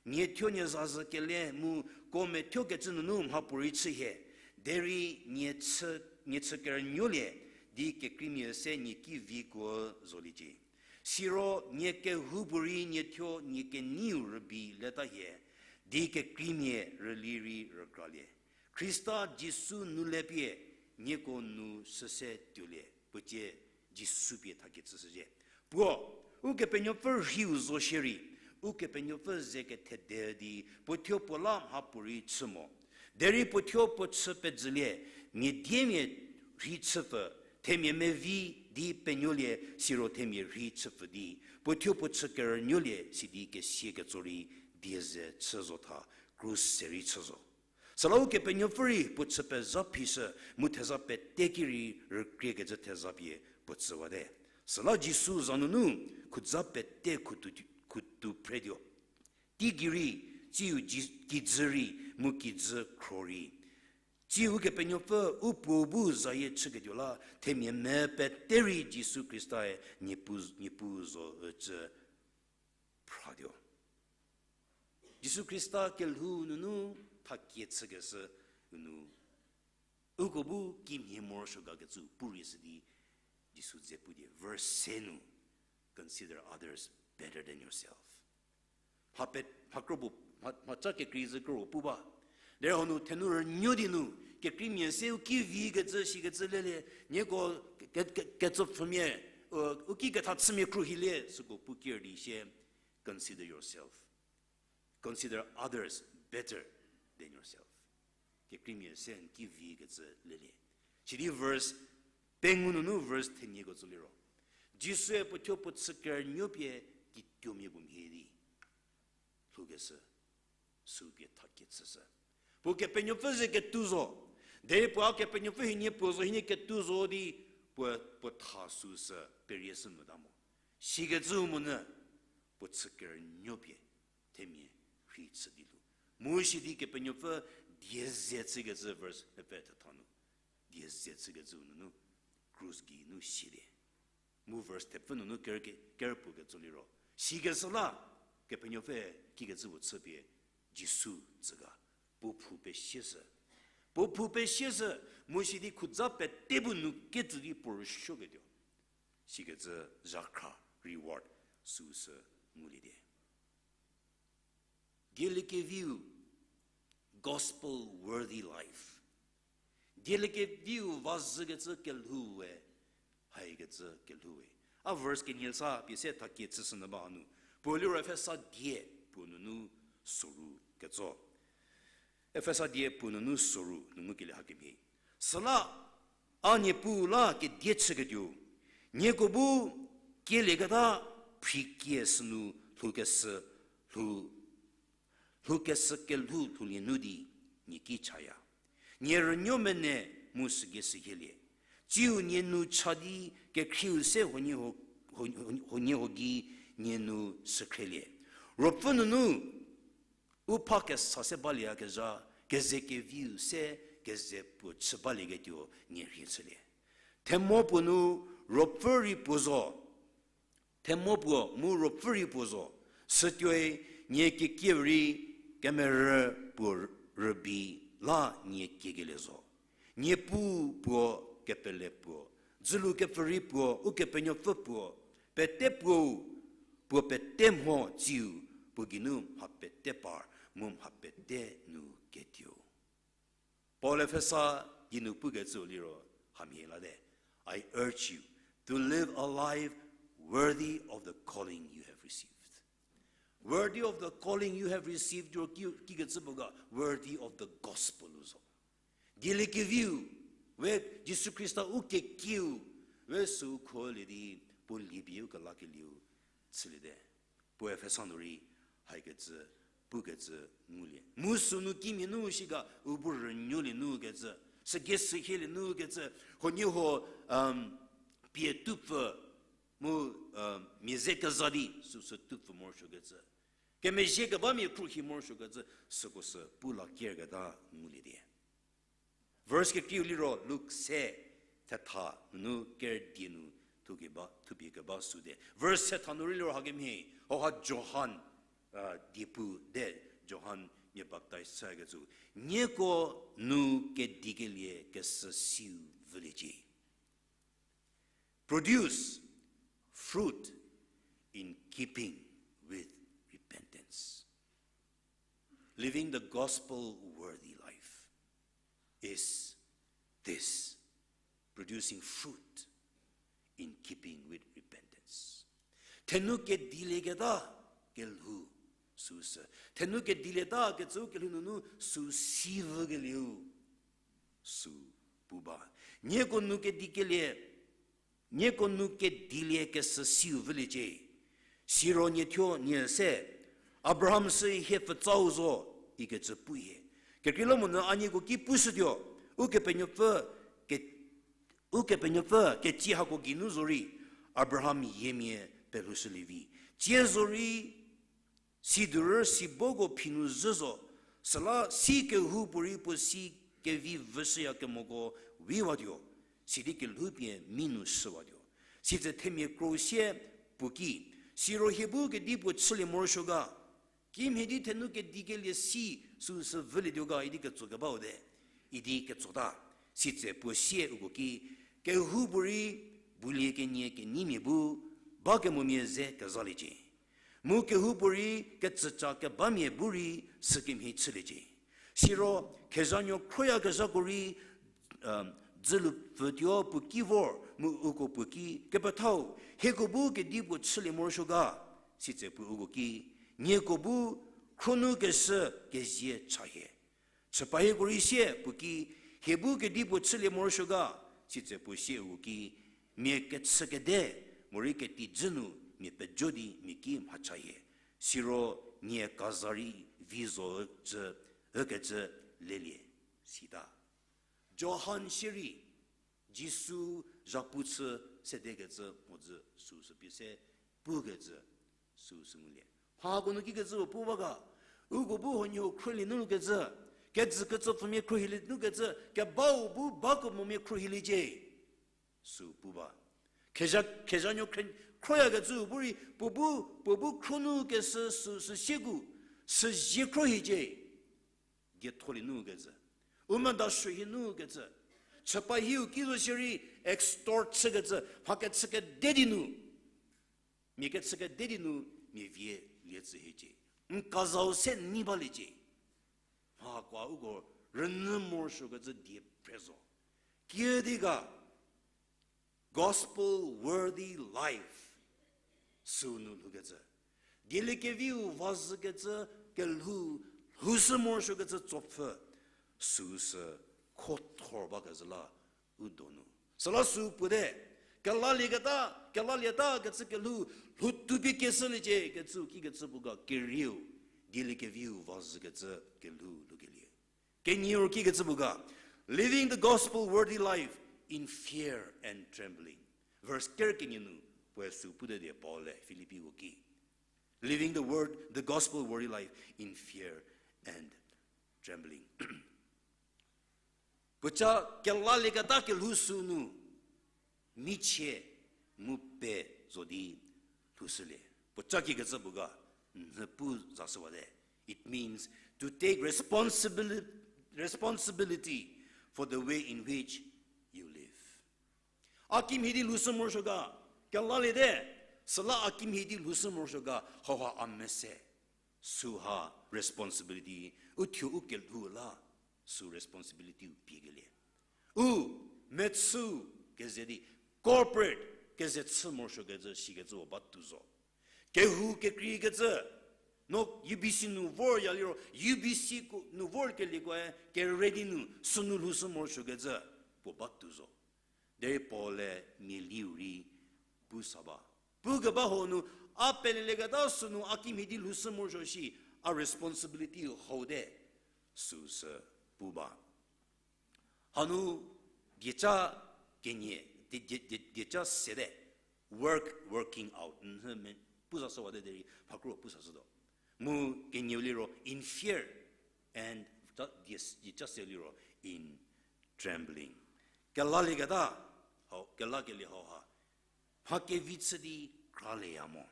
Nie thuo nie zazü kele mu ko methuokecü nunu mhapuorei chü hie, derei nie chü, nie chü kerünuolie, di kekreimia se nie ki vikuo zoliecie. Siro nie kehoupuorei nie thuo nie keneiu rübei leta hie, di kekreimia rüli rei rükralie. Khrista Jisu nu le pie, nieko nu süse tuolie, puocie Jisu pie thakie chüshücie. Puo, Ukepenuopfü rhiu zo shierei, Ukepenuopfü ze kethede di, puo thuo puo la mhapuorei chü mo. Derei puo thuo puo chü pezülie, mia diemia rhei chüpfü, themia mevi di penuolie, siro themia rhei chüpfü di, puo thuo puo chü kerünuolie sidi kesia ketso rei die ze chü zo tha, krus se rei chü zo. Süla Ukepenuopfü rei puo chü pezha phishü, mu theza pete ki rei rükriekecü theza pie puo tsüwate. Süla Jisu za nunu khutsa pete khutu, khutu phretuo. Teigei rei, tsiu ji-, kijü rei, mu kijü khro rei. Tsiu Ukepenuopfü u Puo bu zayie chüketuo la, themia me pete rei Jisu Khristae Niepuu, Niepuu zo ücü phratuo. Jisu Khrista kelhou nunu thakie chükeshü nunu, uko bu kimhie morosuo gakecü pu rei sidi Jisu dze pu die, verse se nu, consider others better than yourself. Mha pe-, mha kro bu, mha, mhaca kekreizü kro pu ba. Derei hanu thenu rünuo di nu, kekreimia se u ki vikecü, shikecü lelie, nieko ke-, ke-, ketsopfümia, u, u ki ketha chümia khruohilie, süko pu ker di sie, consider yourself. Consider others better than yourself. Kekreimia se n ki vikecü lelie. Sidi verse pengou nunu verse thenieko tsü liro, Jisue puo thuo puo chü kerünuo pie kituomia puo mhie di lhoukeshü, sü pie thakie chüshü. Puo Kepenuopfü ze ketuo zo, derei puo a Kepenuopfü hienie puo zo hienie ketuo zo di puo, puo tha süsü perie shü mota mo. Sikecü monyü puo chü kerünuo pie themia rhei chü di lhou. Mu sidi Kepenuopfü die ze chükecü verse mepfü thetha nu, die ze chükecü nunu krus gei nu silie. Mu verse thepfü nunu ker-, kerüpuo ketso liro, sikeshü la Kepenuopfü kikecü puo chü pie Jisu tsü ga, puo phou pesieshü. Puo phou pesieshü, mu sidi khutsa pete bu nu ketsü di puo rüsuoketuo. Sikecü zhakhra reward süsü ngulie die. Dieliekeviu, gospel worthy life. Dieliekeviu vazhükecü kelhou we, haikecü kelhou we. A verse kenie sa pie se thakie chüshü nyü ba hanu. Puo liro Efesa die puo nunu soru ketso. Efesa die puo nunu soru nu ngukelie hakemhie. Süla a Niepuu la kedie chüketuo, nieko bu kielieketa phrikie sünu lhoukeshü, lhou, lhoukeshü kelhou lhoulie nu di nie ki chaya. Nie rünuo mene mu sügei sühielie. Tsiu nie nu cha di kekhrieu se huoniehuo, huo-, huoniehuo gei nie nu sükhrelie. Ruopfü nunu u pha kesa se balieyakezha, kezekeviu se keze puo chü balieketuo nie rhie chülie. Themo puo nu ruopfü rei puo zo, themo puo mu ruopfü rei puo zo, sütuoi nie kiekieu rei kemerü puo rübei la nie kiekelie zo. Niepuu puo kepele puo, dzülu kepfürei puo, Ukepenuopfü puo, pete puou, puo pete mho tsiu, puo geinu mha pete par, mu mha pete nu kediu. Paul Efesa geinu pukecü liro hamhie late, I urge you to live a life worthy of the calling you have received. Worthy of the calling you have received, liro ki, kikecü puo ga, worthy of the gospel u zo. Dieliekeviu, we Jisu Khrista u kekieu, we süu kholie di, puo liepie u kelakelieu chüliete. Puo Efesa nu rei haikecü, pukecü ngulie. Mu sünu kimia nu shi ga, u bu rünuolie nu kecü, sügei sühielie nu kecü, huoniehuo, um, pie tupfü, mu, um, mia ze keza di süsü tupfü morosuokecü. Kemezhie kebamia khruohi morosuokecü süko sü pu la kerketa ngulie di. Verse kekreiu liro Luk se thetha nunu ker die nu thupie keba sü di. Verse thetha nu rei liro hakemhie, hauha Johan, diepu di, Johan nie baptize chükecü. Nieko nu kedikelie kesü siu vüliecie. Produce fruit in keeping with repentance. Living the gospel worthy life is this, producing fruit in keeping with repentance. Thenu kedilieketa kelhou süu sü. Thenu kedilieta kecüu kelhou nunu süu si vükelieu süu pu ba. Nieko nu kedikelie, nieko nu kedilie kesü siu vüliecie. Siro nie thuo nie se, Abraham sü hie pfütsau zo, ikecü pu hie. Kekreilamonyü a nieko ki pushütuo, Ukepenuopfü ke Ukepenuopfü ketsie hako geinu zorei, Abraham yiemia pelhoushülievi. Tsie zorei, siduorü siboko phinu zhü zo, süla si kehoupuorei puo si kevi vüshüyakemoko viwatuo, sidi kelhoupie mi nu shüwatuo. Sitse themia kro sie puo ki, siro hie bu kedipuo chülie morosuo ga, kimhie di thenu kedikelie si süu sü vülietuo ga idi ketso kebau te, idi ketsota. Sitse puo sie uko ki, kehoupuorei bulie kenie kenyimia bu bakemomia ze kezaliecie. Mu kehoupuorei kecüca kebamia bu rei sükemhie chüliecie. Siro kezhanuo khroyakezhako rei dzülupfütuo puo ki vor mu uko puo ki, kepethau, hieko bu kedipuo chülie morosuo ga? Sitse puo uko ki, nieko bu khronukeshü kezie cha hie. Chüpa hieko rei sie puo ki, hie bu kedipuo chülie morosuo ga? Sitse puo sie uko ki, mia kechükede morei ketijü nu mia pejo di mia ki mhacha hie. Siro nie kaza rei vi zo ükecü lelie, sita. Johan shierei, Jisu zhapu chü sedekecü mhodzü süu sü pie se pukecü süu sü ngulie. Mhako nu kikecü puo pu ba ga, uko bu huoniehuo khruohilie nu kecü, kejü ketsopfümia khruohilie nu kecü, kebau bu bakemomia khruohiliecie süu pu ba. Kezha, kezhanuo khroyakecü bu rei puo bu, puo bu khronukeshü süu sü sieku, süzie khruohicie. Dietholie nu kecü, u medasuo hie nu kecü, chüpa hieu ki zo shierei extort chükecü, mha kechükede di nu, mia kechükede di nu mia vie lie tsü hiecie. N kazau se nei baliecie. Mhakoa uko rünyü morosuokecü die phre zo. Kiüdi ga, gospel worthy life süu nu lhoukecü, dieliekeviu vazhükecü kelhou, lhoushü morosuokecü tsopfü süu sü khothor bakezhü la u donu. Süla süu puote, kelalieketa, kelalieta kecü kelhou, lhou tupie keshüliecie kecüu kikecü puo ga kerieu, dieliekeviu vazhükecü kelhou lhoukelie. Kenieu kikecü puo ga, living the gospel worthy life in fear and trembling. Verse ker kenie nu, puoe süu pute die Paul-e Filippiko ki. Living the word, the gospel worthy life in fear and trembling. Puoca kelalieketa kelhou süu nu, michie mu pe zo di lhoushülie. Puoca kikecü puo ga, n pu zashüwate. It means to take responsibility, responsibility for the way in which you live. A kimhie di lhoushü morosuo ga, kelaliete, süla a kimhie di lhoushü morosuo ga, hauha a mese. Süha responsibility, uthuo u kelhou la, süu responsibility u piekelie. U, mechü, keze di, corporate, keze chü morosuokecü, sikecü puo batuo zo. Kehou kekreikecü, no U B C nu vor ya liro, U B C ko, nu vorkelieko, kere di nu, sünu lhoushü morosuokecü, puo batuo zo. Derei Paul-e mialiu rei pu sa ba. Pukeba huo nu, a pelelieketa sünu a kimhie di lhoushü morosuo shi, a responsibility haute, süu sü pu ba. Hanu dieca kenie, die-, die-, die-, dieca sete, work, working out, nhü me, pu sashüwate derei, mhakro pu sashütuo. Mu kenieu liro in fear, and ta-, die-, die cha se liro in trembling. Kelalieketa, hau, kelakelie hauha mha kevi chü di kralieya mo.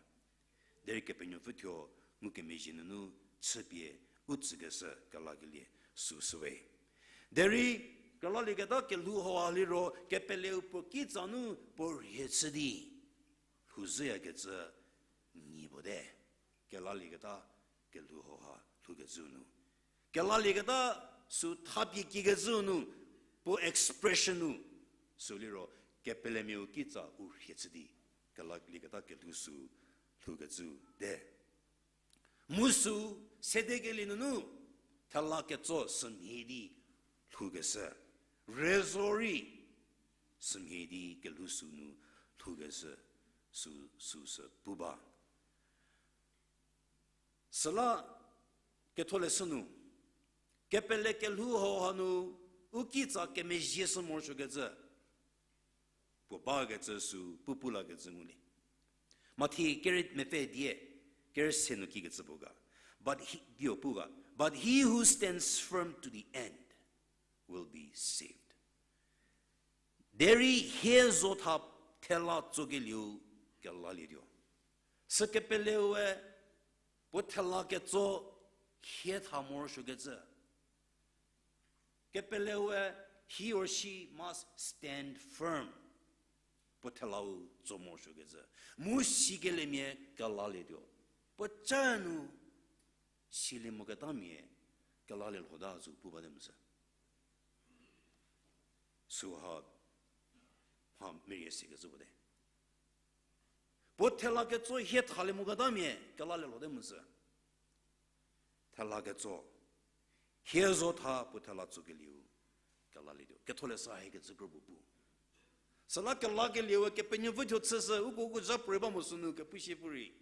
Derei Kepenuopfü thuo ngukemezhie nunu chüpie u tsükeshü kelakelie süsüwe. Derei kelalieketa kelhou hauha liro kepeleu puo kitsa nu puo rhie chü di lhouzhüyakecü nyi puo te. Kelalieketa kelhou hauha lhoukecüu nu, kelalieketa sü thapie kiekecüu nu, puo expression-u, sü liro kepelemiau kitsa u rhie chü di, kelalieketa kelhou sü lhoukecüu te. Mu sü sedekelie nunu thela ketso sümhie di lhoukeshü, rezorei sümhie di kelhou sü nu lhoukeshü, sü, süsü pu ba. Süla ketholeshü nu, kepele kelhou hauha nu u kitsa kemezhie shü morosuokecü puo bakecü sü pu pu lakecü ngulie. Mathi kere mepfü die, kere se nu kikecü puo ga. But he, dio pu ga. But he who stands firm to the end will be saved. Derei hie zo tha thela tsokelieu kelalietuo. Sü kepeleue puo thela ketso hie tha morosuokecü. Kepeleue, he or she must stand firm. Puo thelau tso morosuokecü. Mu sikeliemia kelalietuo. Puo ca nu silie moketamia kelalie lhota zo pu bate mu sü. Süha mha merie sikecü puo te. Puo thela ketso hie thalie moketamia kelalie lhote mu sü. Thela ketso hie zo tha puo thela tsokelieu kelalietuo. Ketholeshü hie kecü kro puo pu. Süla kelakelieu Kepenuopfü thuo chüshü, uko uko zha puorei ba mo sünu kepushie pu rei.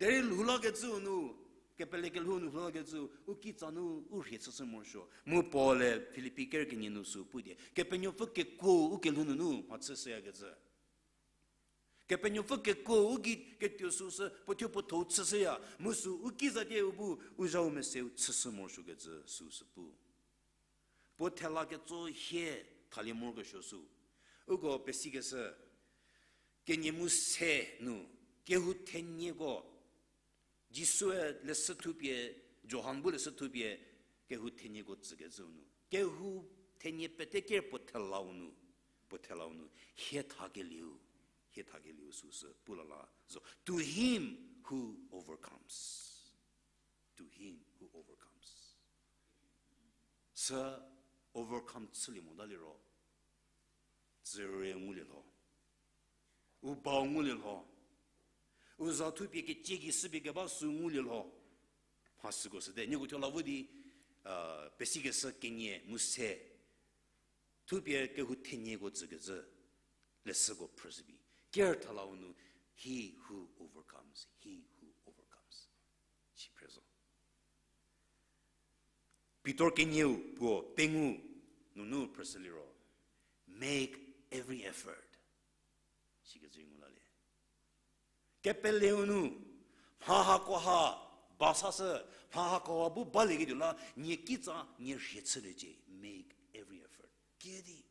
Derei lhoulakecüu nu, kepele kelhou nu lhoulakecüu, u kitsa nu u rhie chüshü morosuo. Mu Paul-e Filipi ker kenie nu sü pu die, Kepenuopfü kekuo u kelhou nunu mha chüshüyakecü. Kepenuopfü kekuo u gei ketuo süsü puo thuo puo thou chüshüya, mu sü u kizatie u bu u zhau meseu chüshü morosuokecü süsü pu. Puo thela ketso hie thalie morokesuo sü. Uko pesikeshü kenie mu se nu, kehou thenieko, Jisue leshü thupie, Johan bu leshü thupie, kehou thenieko tsükecüu nu, kehou thenie pete ker puo thelau nu, puo thelau nu hie thakelieu, hie thakelieu süsü pu lala zo. To him who overcomes. To him who overcomes. Sü overcome chülie mota liro, tsüre ngulie lho. U bau ngulie lho. U za thupie kecie gei shüpie keba sü ngulie lho. Mha süko süte. Nieko thuo la vo di, pesikeshü kenie mu se thupie kehou thenieko tsükecü leshüko phrüshü bi. Ker thelau nu, he who overcomes, he who overcomes. Si phrü zo. Pitor kenieu puo pengou nunu phrüshü liro, make every effort. Sikecü ngu lalie. Kepeleu nu, mha hakoha ba sashü, mha hakoha bu balieketuo la, nie kitsa nie rhie chüliecie, make every effort. Kiüdi,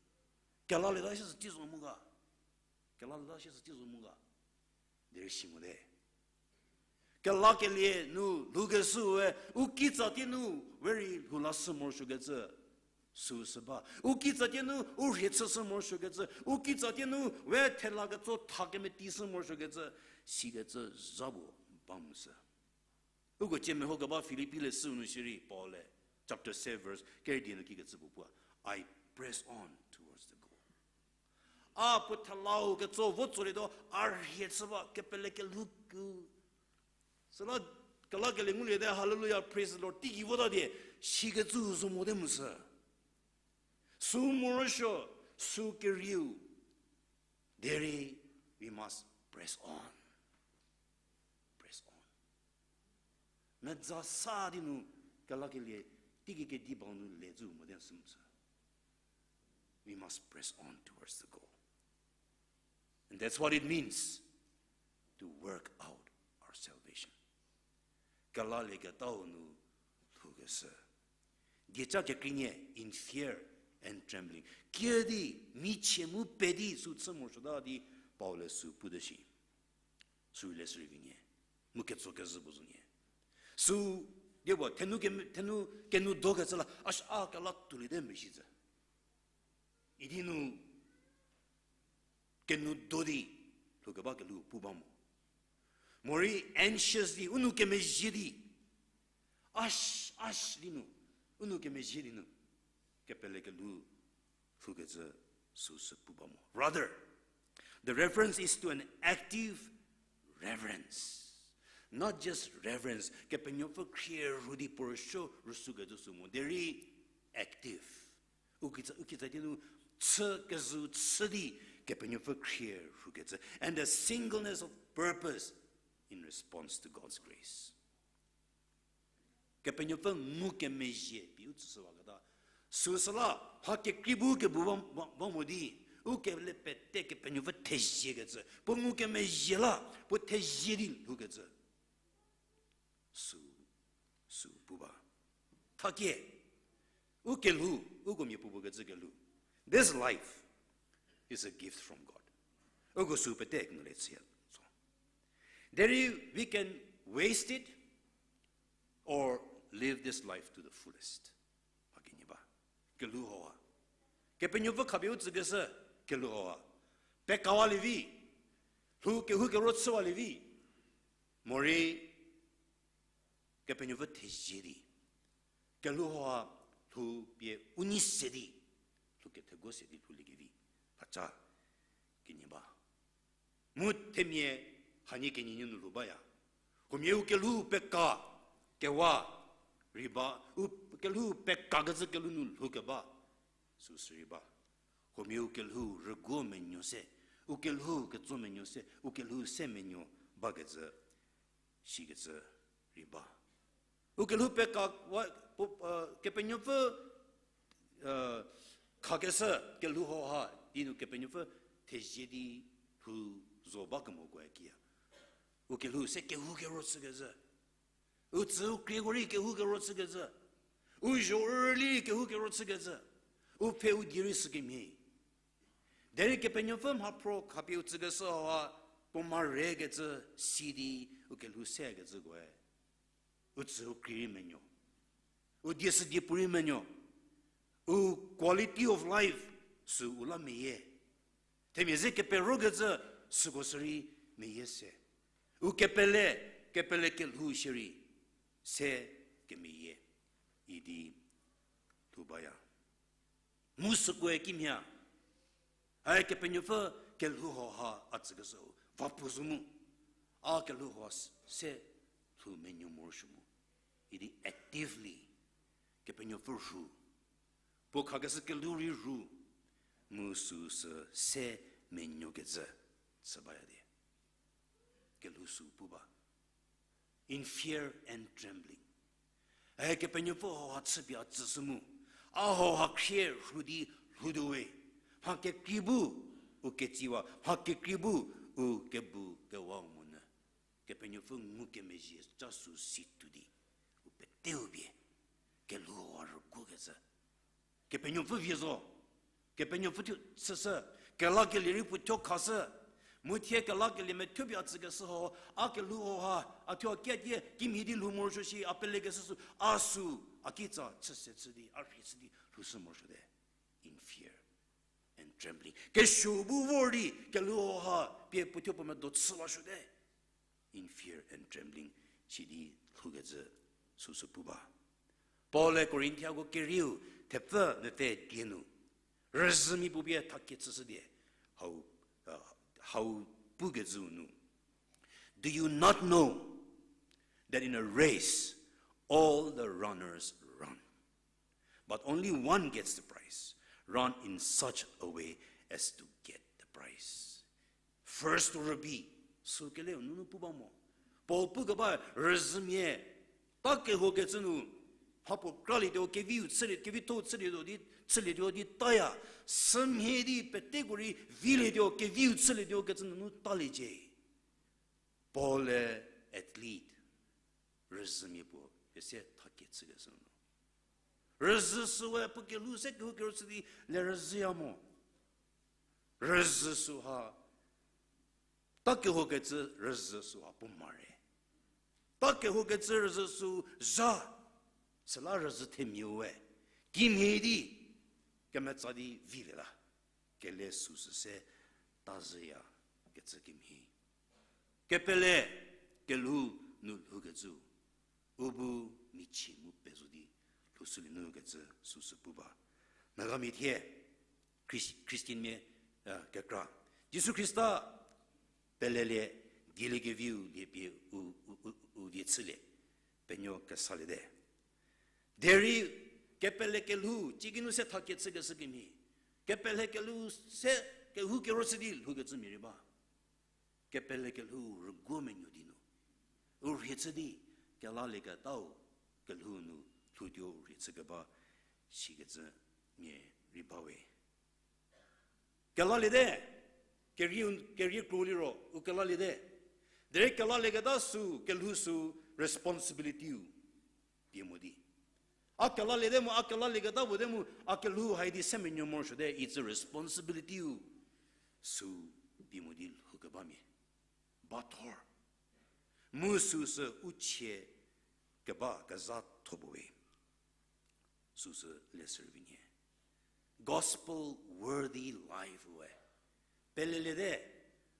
kelalieta shie sü tei zo mu ga. Kelalieta shie sü tei zo mu ga. Derei si mote. Kelakelie nu lhoukeshüe, u kitsa tie nu, we rei lhou lashü morosuokecü. Süsü ba. U kitsa tie nu, u rhie chüshü morosuokecü. U kitsa tie nu, we thela ketso tha kemetishü morosuokecü. Sikecü zha puo ba mu sü. Uko cie mehokeba Filipi leshüu nu shierei Paul-e, chapter seven, verse kere die nu kikecü puo pu, I press on towards the goal. A puo thelau ketso vo tsolietuo, a rhie chü ba kepele kelhou ku. Süla kelakelie ngulie te, hallelujah, praise the Lord, teigei vota die, sikecü zo mote mu sü. Sü morosuo, sü kerieu. Derei, we must press on. Press on. Meza sa di nu kelakelie, teigei kedi bau nu le zü mote sü mu sü. We must press on towards the goal. And that's what it means to work out our salvation. Kelalieketau nu lhoukeshü. Dieca kekreinie, in fear and trembling. Kiüdi, michie mu pedi sü chü morosuota di Paul-e sü pute shi. Sü le sü rei vi nie. Mu ketso kezhü puo zo nie. Sü, dieko, thenu ke, thenu kenu dokecü la, a, a kela tuoliete meshicü. Idi nu kenu do di lhoukeba kelhou pu ba mo. Morei anxious di, u nou kemezhie di. Ash, ash di nu, u nou kemezhie di nu. Kepele kelhou lhoukecü süsü pu ba mo. Rather, the reference is to an active reverence. Not just reverence, Kepenuopfü khrie rhu di puo rüsuo rüsukecü sü mo. Derei active. U kitsa, u kitsa di nu chü kezhü chü di Kepenuopfü khrie rhukecü. And a singleness of purpose in response to God's grace. Kepenuopfü ngukemezhie pie u tsüshüwaketa. Süsüla, mha kekrei bu kebu ba, ba, ba mo di, u kele pete Kepenuopfü theziekecü. Puo ngukemezhie la, puo thezie di lhoukecü. Sü, sü pu ba. Thakie, u kelhou, uko mia puo puo kecü kelhou. This life is a gift from God. Uko sü pete kenu le chüya zo. Derei we can waste it or live this life to the fullest. Mha kenie ba. Kelhou hauha. Kepenuopfü khapie u tsükeshü kelhou hauha. Pekawalie vi. Lhou kehou kero chüwalie vi. Morei Kepenuopfü thezie di. Kelhou hauha lhou pie u nei se di. Lhou kethegu se di lhouliekevi. Haca kenie ba. Mu themia hanie kenie nu lhou baya. Huomia u kelhou peka kewa rei ba, u kelhou pekakecü kelhou nu lhoukeba. Süsü rei ba. Huomia u kelhou rüguo menuo se, u kelhou ketso menuo se, u kelhou se menuo bakecü, sikecü rei ba. U kelhou peka wa, puo, Kepenuopfü khakeshü kelhou hauha, di nu Kepenuopfü thezie di lhou zo ba kemokoe kiya. U kelhou se kehou kero chükecü. U tsü u krieko rei kehou kero chükecü. U zho u rüli rei kehou kero chükecü. U pfhe u die rei sükemhie. Derei Kepenuopfü mhaphro khapie u tsükeshü hauha puo mha rekecü si di u kelhou sekecükoe. U tsü u kri rei menuo. U die sü die puo rei menuo. U quality of life sü u la meyie. Themia ze keperokecü süko sü rei meyie se. U kepele, kepele kelhou shierei se kemeyie idi lhou baya. Mu sükoe kimhie, a Kepenuopfü kelhou hauha a tsükeshü va puo zo mu, a kelhou hauha se lhou menuo morosuo mu idi actively Kepenuopfü rhu, puo khakeshü kelhou rei rhu, mu süsü se menuokecü chü baya di. Kelhou sü pu ba. In fear and trembling. E Kepenuopfü hauha chüpie a tsüshü mu, a hauha khrie rhu di lhoutuo we. Mha kekrei bu u ketsiwa, mha kekrei bu u kebu kewau monyü. Kepenuopfü ngukemezhie ca sü si tuo di, u peteu pie kelhou hauha rüguokecü. Kepenuopfü vie zo. Kepenuopfü thuo chüshü. Kelakelie rei puo thuo khashü. Mu thie kelakelie methuo pie a tsükeshü hauha, a kelhou hauha, a thuo a kiatie kimhie di lhou morosuo shi, a pelekeshü sü, a sü, a kitsa chü se chü di, a rhie chü di lhoushü morosuote. In fear and trembling. Kesuo bu vor di kelhou hauha pie puo thuo puo medo chü lashüte. In fear and trembling, sidi lhoukecü süsü pu ba. Paul-e Korinthiako kerieu thepfü mepfü die nu, rüzhümia puo pie thakie chüshü die, hau, hau pukecüu nu, Do you not know that in a race all the runners run, but only one gets the prize? Run in such a way as to get the prize. First rübei, sükele nunu pu ba mo. Paul pukeba rüzhümia, ta kehokecü nu, mhapuo kralietuo keviu chülie, kevitho chülietuo di, chülietuo di taya, sümhie di peteko rei vilietuo keviu chülietuo kecü nunu taliecie. Paul-e athlete, rüzhümia puo pie se thakie chükeshü nu. Rüzhü süwe puo kelhou se kehou kero chü di le rüzhüya mo. Rüzhü süha, ta kehou kecü rüzhü süha puo mare. Ta kehou kecü rüzhü sü zha, süla rüzhü themiau we kimhie di kemetsa di vilie la, kele süsü se ta zhüya kecü kimhie. Kepele kelhou nu lhoukecü, u bu michie mu pezo di lhoushülie nu kecü süsü pu ba. Nagamia thie Chris-, Christianmia, a, kekra. Jisu Khrista pelelie, dieliekeviu lie pie u, u, u, u vie chülie, penuo kesaliete. Derei kepele kelhou ciginu se thakie chükeshü kemhie, kepele kelhou se kehou kero chü di lhoukecü mia rei ba. Kepele kelhou rüguo menuo di nu, u rhie chü di, kelalieketau kelhou nu lhoutuo u rhie chükeba, sikecü mia rei bawe. Kelaliete, kerie, kerie kro liro u kelaliete. Derei kelalieketa sü, kelhou sü, responsibility-u pie mo di, a kelaliete mu, a kelalieketa puo te mu, a kelhou hai di se menuo morosuote, itsü responsibility-u sü pie mo di lhoukebamia bathor. Mu süsü u chie keba kezhatho puo we. Süsü le servi nie. Gospel worthy life we. Peleliete,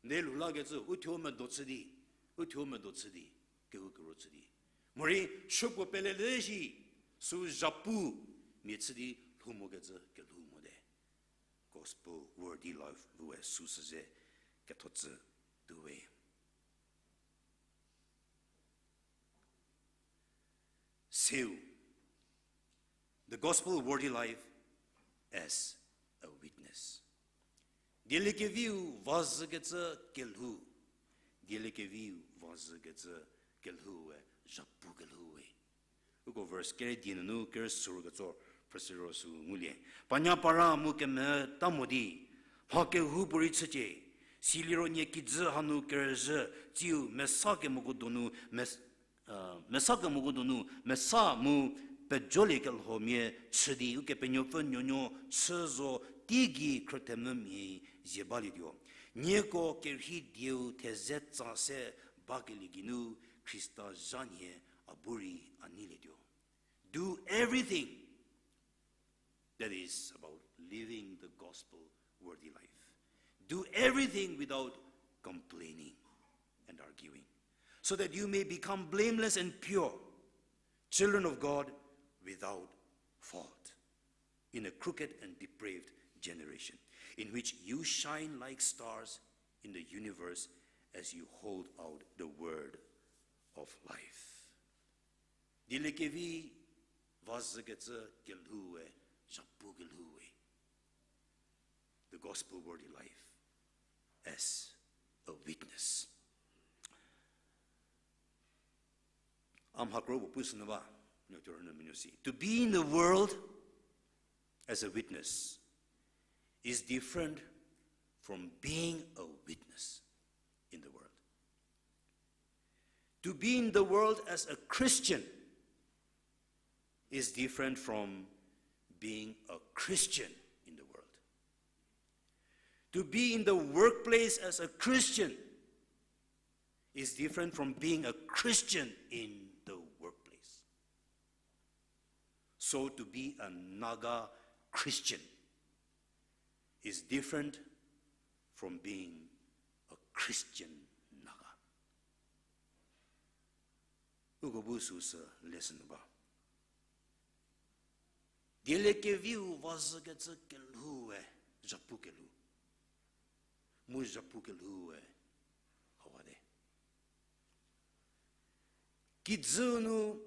nde lhoulakecü, uthuo medo chü di, uthuo medo chü di, kehou kero chü di. Morei, chüpuo peleliete shi, sü zhapu mia chü di lhou mokecü kelhou mote. Gospel worthy life we süsü ze ketho chü tuowe. Seu, the gospel worthy life as a witness. Dieliekeviu vazhükecü kelhou, dieliekeviu vazhükecü kelhou we, zhapu kelhou we. Uko verse kere die nunu kere suru ketso phrüshü ro sü ngulie. Panya para mu kemeta mo di, mha kehoupuorei chücie, siliro nie kijü hanu kerüzhü, tsiu mesa kemoko donu, mes-, mesa kemoko donu mesa mu pejolie kelhomia chü di Ukepenuopfü nuonuo chü zo teigei khrüthemvümia zie balietuo. Nieko kerhei dieu theze tsa se bakelie geinu Khrista zha nhie a bu rei a neilietuo. Do everything that is about living the gospel worthy life. Do everything without complaining and arguing, so that you may become blameless and pure, children of God without fault, in a crooked and depraved generation, in which you shine like stars in the universe as you hold out the word of life. Dieliekevi vazhükecü kelhou we, zhapu kelhou we. The gospel worthy life as a witness. A mha kro puo pushü nyü ba, nuotuo rünyü menuo si. To be in the world as a witness is different from being a witness in the world. To be in the world as a Christian is different from being a Christian in the world. To be in the workplace as a Christian is different from being a Christian in the workplace. So to be a Naga Christian is different from being a Christian Naga. Uko bu süsü lesson ba. Dieliekeviu vazhükecü kelhou we, zhapu kelhou. Mu zhapu kelhou we, hawate. Kijü nu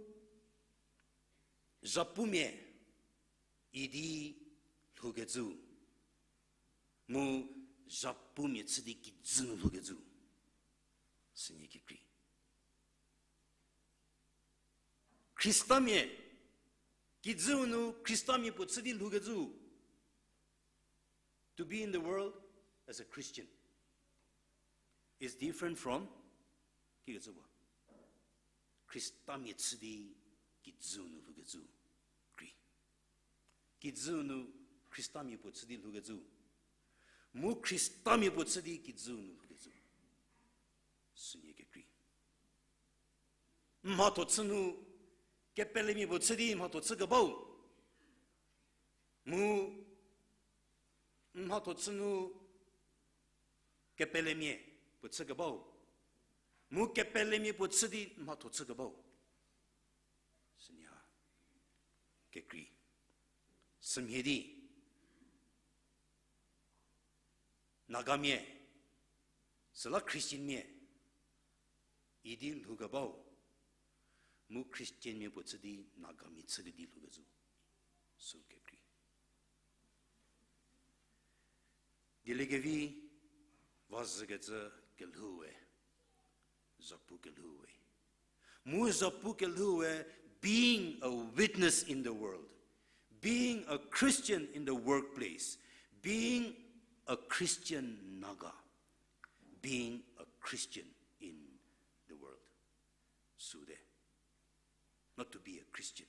zhapumia idi lhoukecü, mu zhapumia chü di kijü nu lhoukecü, sünie kekrei. Khristamia, kijüu nu Khristamia puo chü di lhoukecü. To be in the world as a Christian is different from, kikecü puo, Christian in the world. Khristamia chü di kijüu nu lhoukecü krei. Kijüu nu Khristamia puo chü di lhoukecü. Mu Khristamia puo chü di kijüu nu lhoukecü. Sünie kekrei. Mhatho chü nu kepelemia puo chü di mhatho chükebau. Mu mhatho chü nu kepelemia puo chükebau. Mu kepelemia puo chü di mhatho chükebau. Sünie kekrei. Sümhie di Nagamia, süla Christianmia idi lhoukebau, mu Christianmia puo chü di Nagamia chü di lhoukecü, sü kekrei. Dieliekevi vazhükecü kelhou we, zhapu kelhou we. Mu zhapu kelhou we, being a witness in the world, being a Christian in the workplace, being a Christian Naga, being a Christian in the world. Süte, not to be a Christian.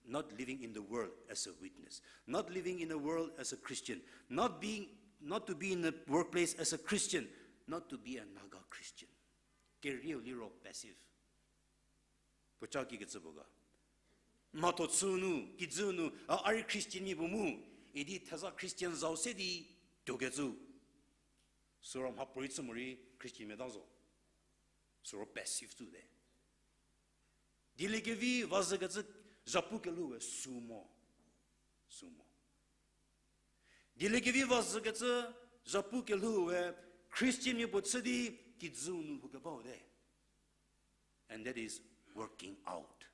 Not living in the world as a witness, not living in the world as a Christian, not being, not to be in the workplace as a Christian, not to be a Naga Christian. Kerieu liro passive. Puoca kikecü puo ga. Mhatho chü nu, kijü nu, a, a rei Christianmia puo mu, idi theza Christian zau se di tuokecü. Süro mhapuorei chü morei Christianmia ta zo. Süro passive chüte. Dieliekevi vazhükecü zhapu kelhou we sü mo. Sü mo. Dieliekevi vazhükecü zhapu kelhou we Christianmia puo chü di kijüu nu lhoukebaute. And that is working out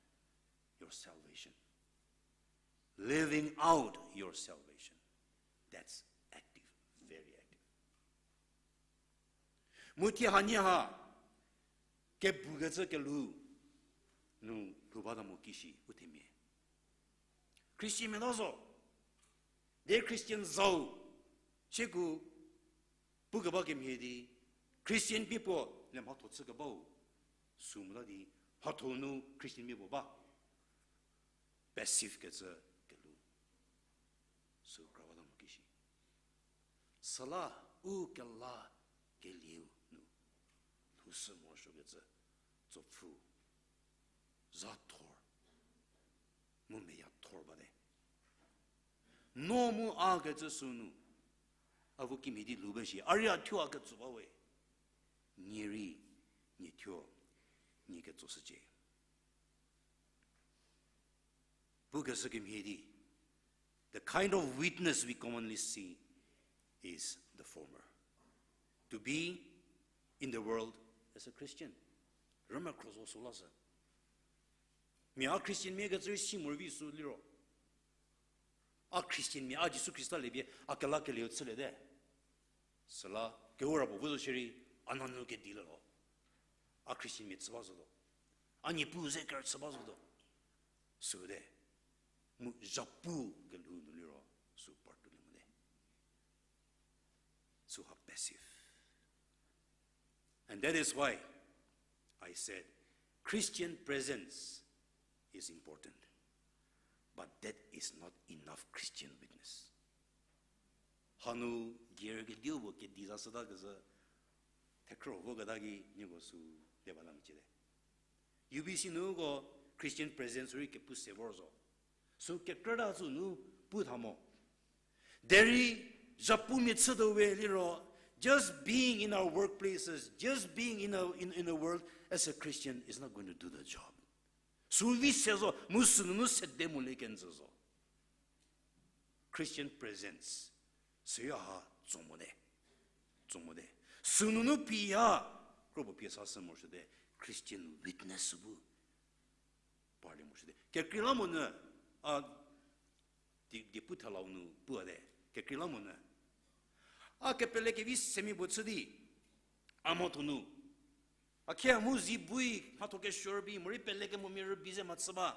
your salvation. Living out your salvation. That's active, very active. Mu thie hanie ha, kebukecü kelhou nu lhou bata mo kishi u themia. Christianmia ta zo. De Christian zau, sieku pukeba kemhie di, Christianmia puo le mhatho chükebau. Sü mota di, mhatho nu Christianmia puo ba. Passive kecü kelhou. Sü kra bata mo kishi. Süla u kela kelieu nu lhoushü morosuokecü tsopfü za thor mu meya thor bate. No mu a kecü sünu, a vo kimhie di lhou ba shi, a rei a thuo a ketso ba we. Nie rei, nie thuo, nie ketso shücie. Pukeshü kemhie di, the kind of witness we commonly see is the former. To be in the world as a Christian. Rümekhro zo sü lashü. Mia a Christianmia kecü rei si morei vi sü liro. A Christianmia, a Jisu Khrista liepie a kelakelieu chüliete. Süla kehoura puo vo zo shierei, a nanyü kedi le lo. A Christianmia chü ba zotuo. A Niepuu ze ker chü ba zotuo. Süte. Mu zhapu kelhou nu liro, sü part tuolie mote. Süha passive. And that is why I said Christian presence is important, but that is not enough Christian witness. Hanu gei kediu puo kedi zashüta kezhü, thekhrü voketa ki nieko sü le bata meciete. U B C nuko Christian presence rei kepu se vor zo. Sü kekrüta sü nu pu tha mo. Derei zhapumia chütuo we liro, just being in our workplaces, just being in a, in, in the world as a Christian is not going to do the job. Sü vi se zo, mu sünunu sede molie kenjü zo. Christian presence, süya ha tso mote. Tso mote. Sünunu pie ha, kropuo pie sa sü morosuote, Christian witness bu parlie morosuote. Kekreilamonyü, a, di, diepu thelau nu puate. Kekreilamonyü, a kepele kevi semia puo chü di, a mhatho nu, a khie mu zi bui mhatho kesuo rübei morei pelekemomia rübei ze mhachü ba.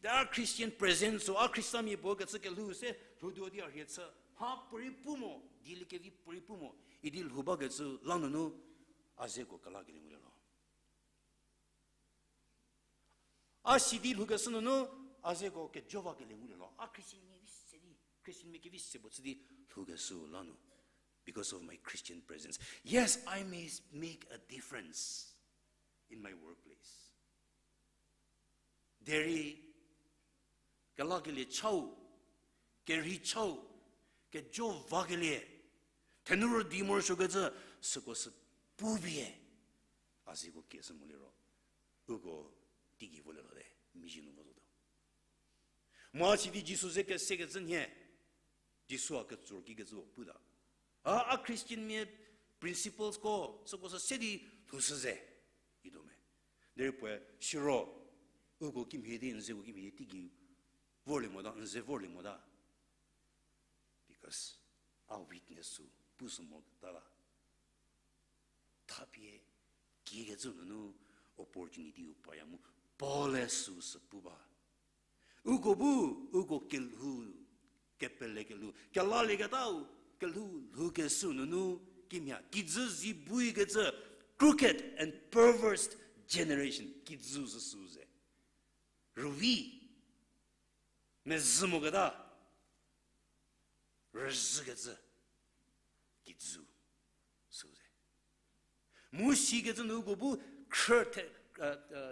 Derei a Christian presence-u, a Khristamia puo kecü kelhou se lhoutuo di a rhie chü, mha puorei pu mo, dieliekevi puorei pu mo idi lhou bakecü lanunu, a zeko kelakelie ngulie lo. A sidi lhoukeshü nunu, a zeko kejo vakelie ngulie lo. A Christianmia vi se di, Christianmia kevi se puo chü di lhoukeshü la nu. Because of my Christian presence. Yes, I may make a difference in my workplace. Derei, kelakelie chau, kerhei chau, kejo vakelie, thenu ro di morosuokecü, süko sü pupie, a zeko kieshü moliro, uko teigei volie lote, mizhie nu vo zotuo. Mu a sidi Jisu ze kesekecü nhie, Jisu a ketsur kikecü puta. A, a Christianmia principlesko, süko sü se di lhoushü ze, ituo me. Derei puoe siro, uko kimhie di, n zeko kimhie di teigei vorlie mota, n ze vorlie mota. Because a witness sü pushü mota la. Thapie, kiekecü nunu opportunity u paya mu, Paul-e süu sü pu ba. Uko bu, uko kelhou, kepele kelhou, kelalieketau, kelhou, lhoukeshü nunu, kimhie, kijü zi buikecü, crooked and perverse generation, kijü sü süu ze. Rüvi, mezhü moketa, rüzhükecü, kijü süu ze. Mu sikecü nu uko bu khrü the-,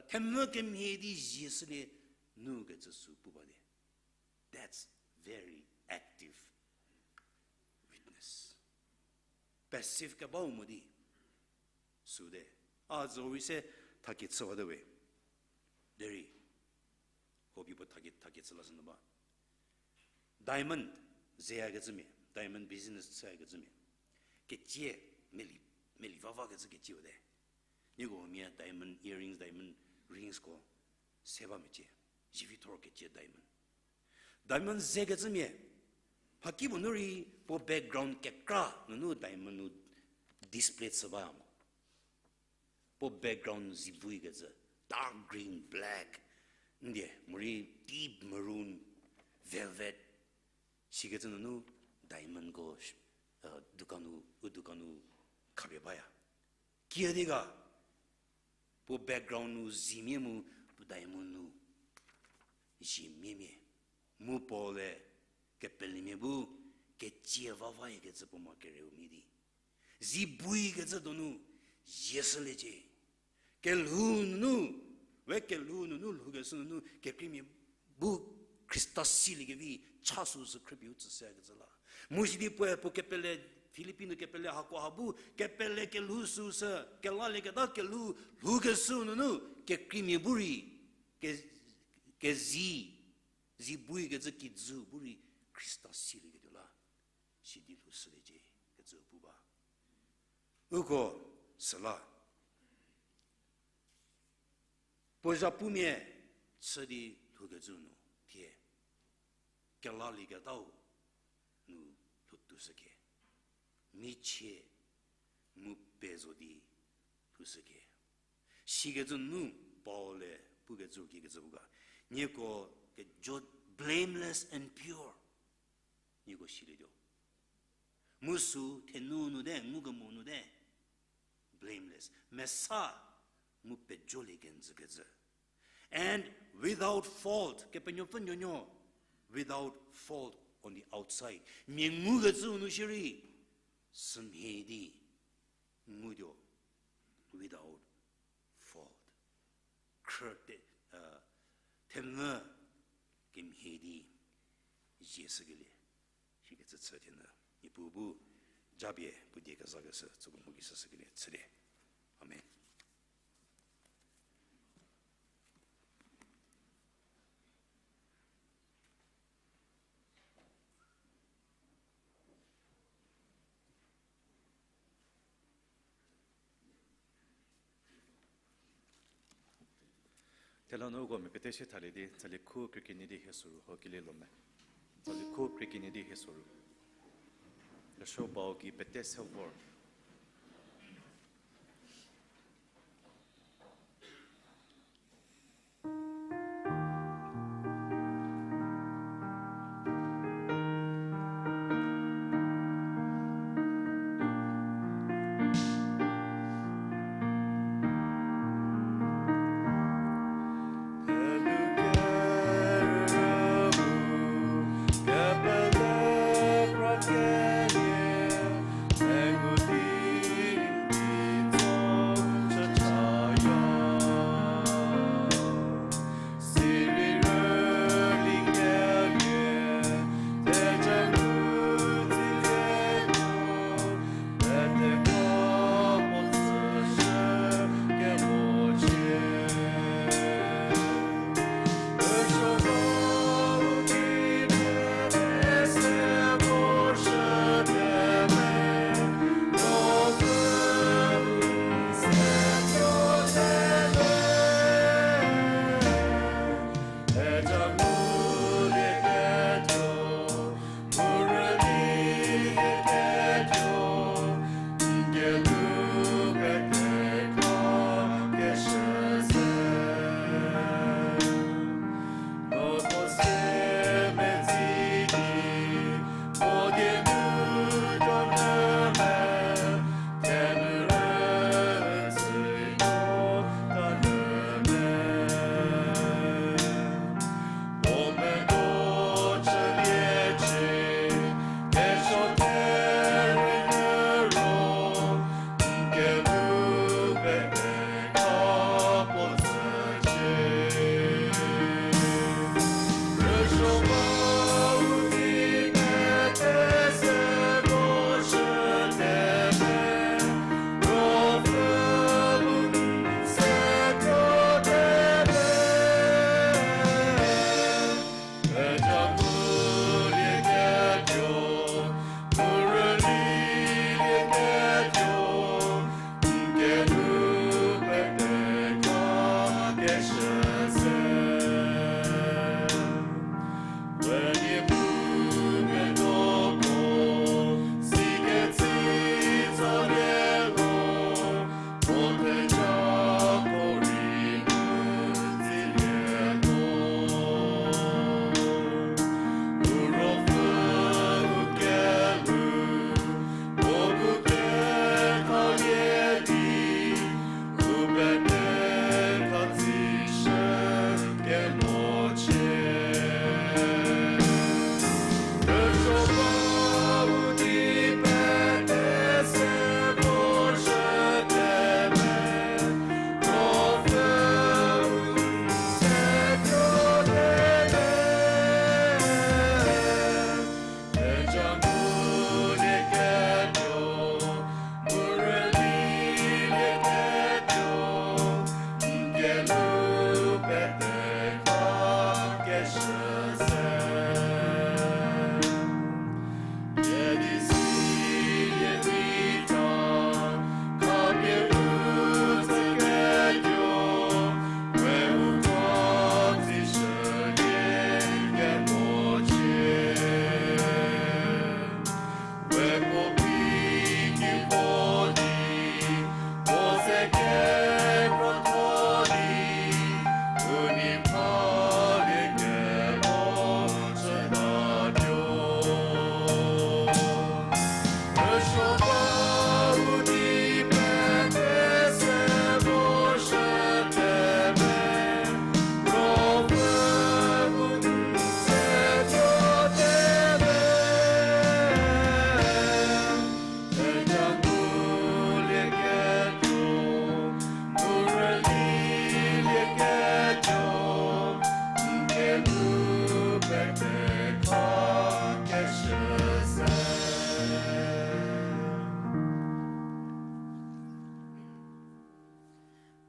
themvü kemhie di zieshülie nu kecü sü pu ba di. That's very active witness. Passive kebau mo di. Süu de. A zo ri se thaki chüwate we. Derei. Hobi puo thaki, thaki chü lashü nu ba. Diamond zeyakecümia, diamond business chüyakecümia. Ketsie, meli, meli vavakecü ketsie wate. Nieko mia diamond earrings, diamond ringsko se ba mecie. Zivi thor ketsie diamond. Diamond zekecümia, mhakipuo nu rei puo background kekra nunu diamond nu display chü ba mo. Puo background zi buikecü, dark green, black, ndie, morei deep maroon, velvet, sikecü nunu diamondko, dukan nu, u dukan nu khapie baya. Kiüdi ga, puo background nu zimia mu, puo diamond nu zimia mia. Mu Paul-e kepelemia bu, ketsie vavayakecü puo ma kereu mia di. Zi buikecü donu, zieshüliecie. Kelhou nunu, we kelhou nunu lhoukeshü nunu, kekreimia bu Khrista siliekevi, cha süu sü khrüpie u tsüshüyakecü la. Mu sidi puoe puo kepele, Philippi nu kepele hakoha bu, kepele kelhou süu sü, kelalieketa kelhou, lhoukeshü nunu, kekreimia bu rei, ke, kezi, zi buikecü kijü bu rei, Khrista silieketuo la. Sidi lhoushüliecie, kecü pu ba. Uko, süla. Puo zhapumia chü di lhoukecü nu, thie. Kelalieketau nu lhoutuoshüke. Michie mu pezo di lhoushüke. Sikecü nu Paul-e pukecü kikecü pu ga. Nieko kejo blameless and pure. Nieko silietuo. Mu sü thenu nu te, ngukemo nu te. Blameless. Mesa mu pejolie kenjükecü. And without fault, Kepenuopfü nuonuo, without fault on the outside. Mia ngukecü nu shierei, sümhie di ngutuo, without fault. Khrü te, themvü kemhie di zieshükelie. Sikecü chü thie nu, Niepuu bu japie puo die kezakeshü, tsüko mu ki süshükelie chülie. Amen. Thela nu uko mia pete sie thalie di, tsali khu krie kenie di hie soru ho kilielo me. Tsali khu krie kenie di hie soru. Kesuo bau ki pete se vor.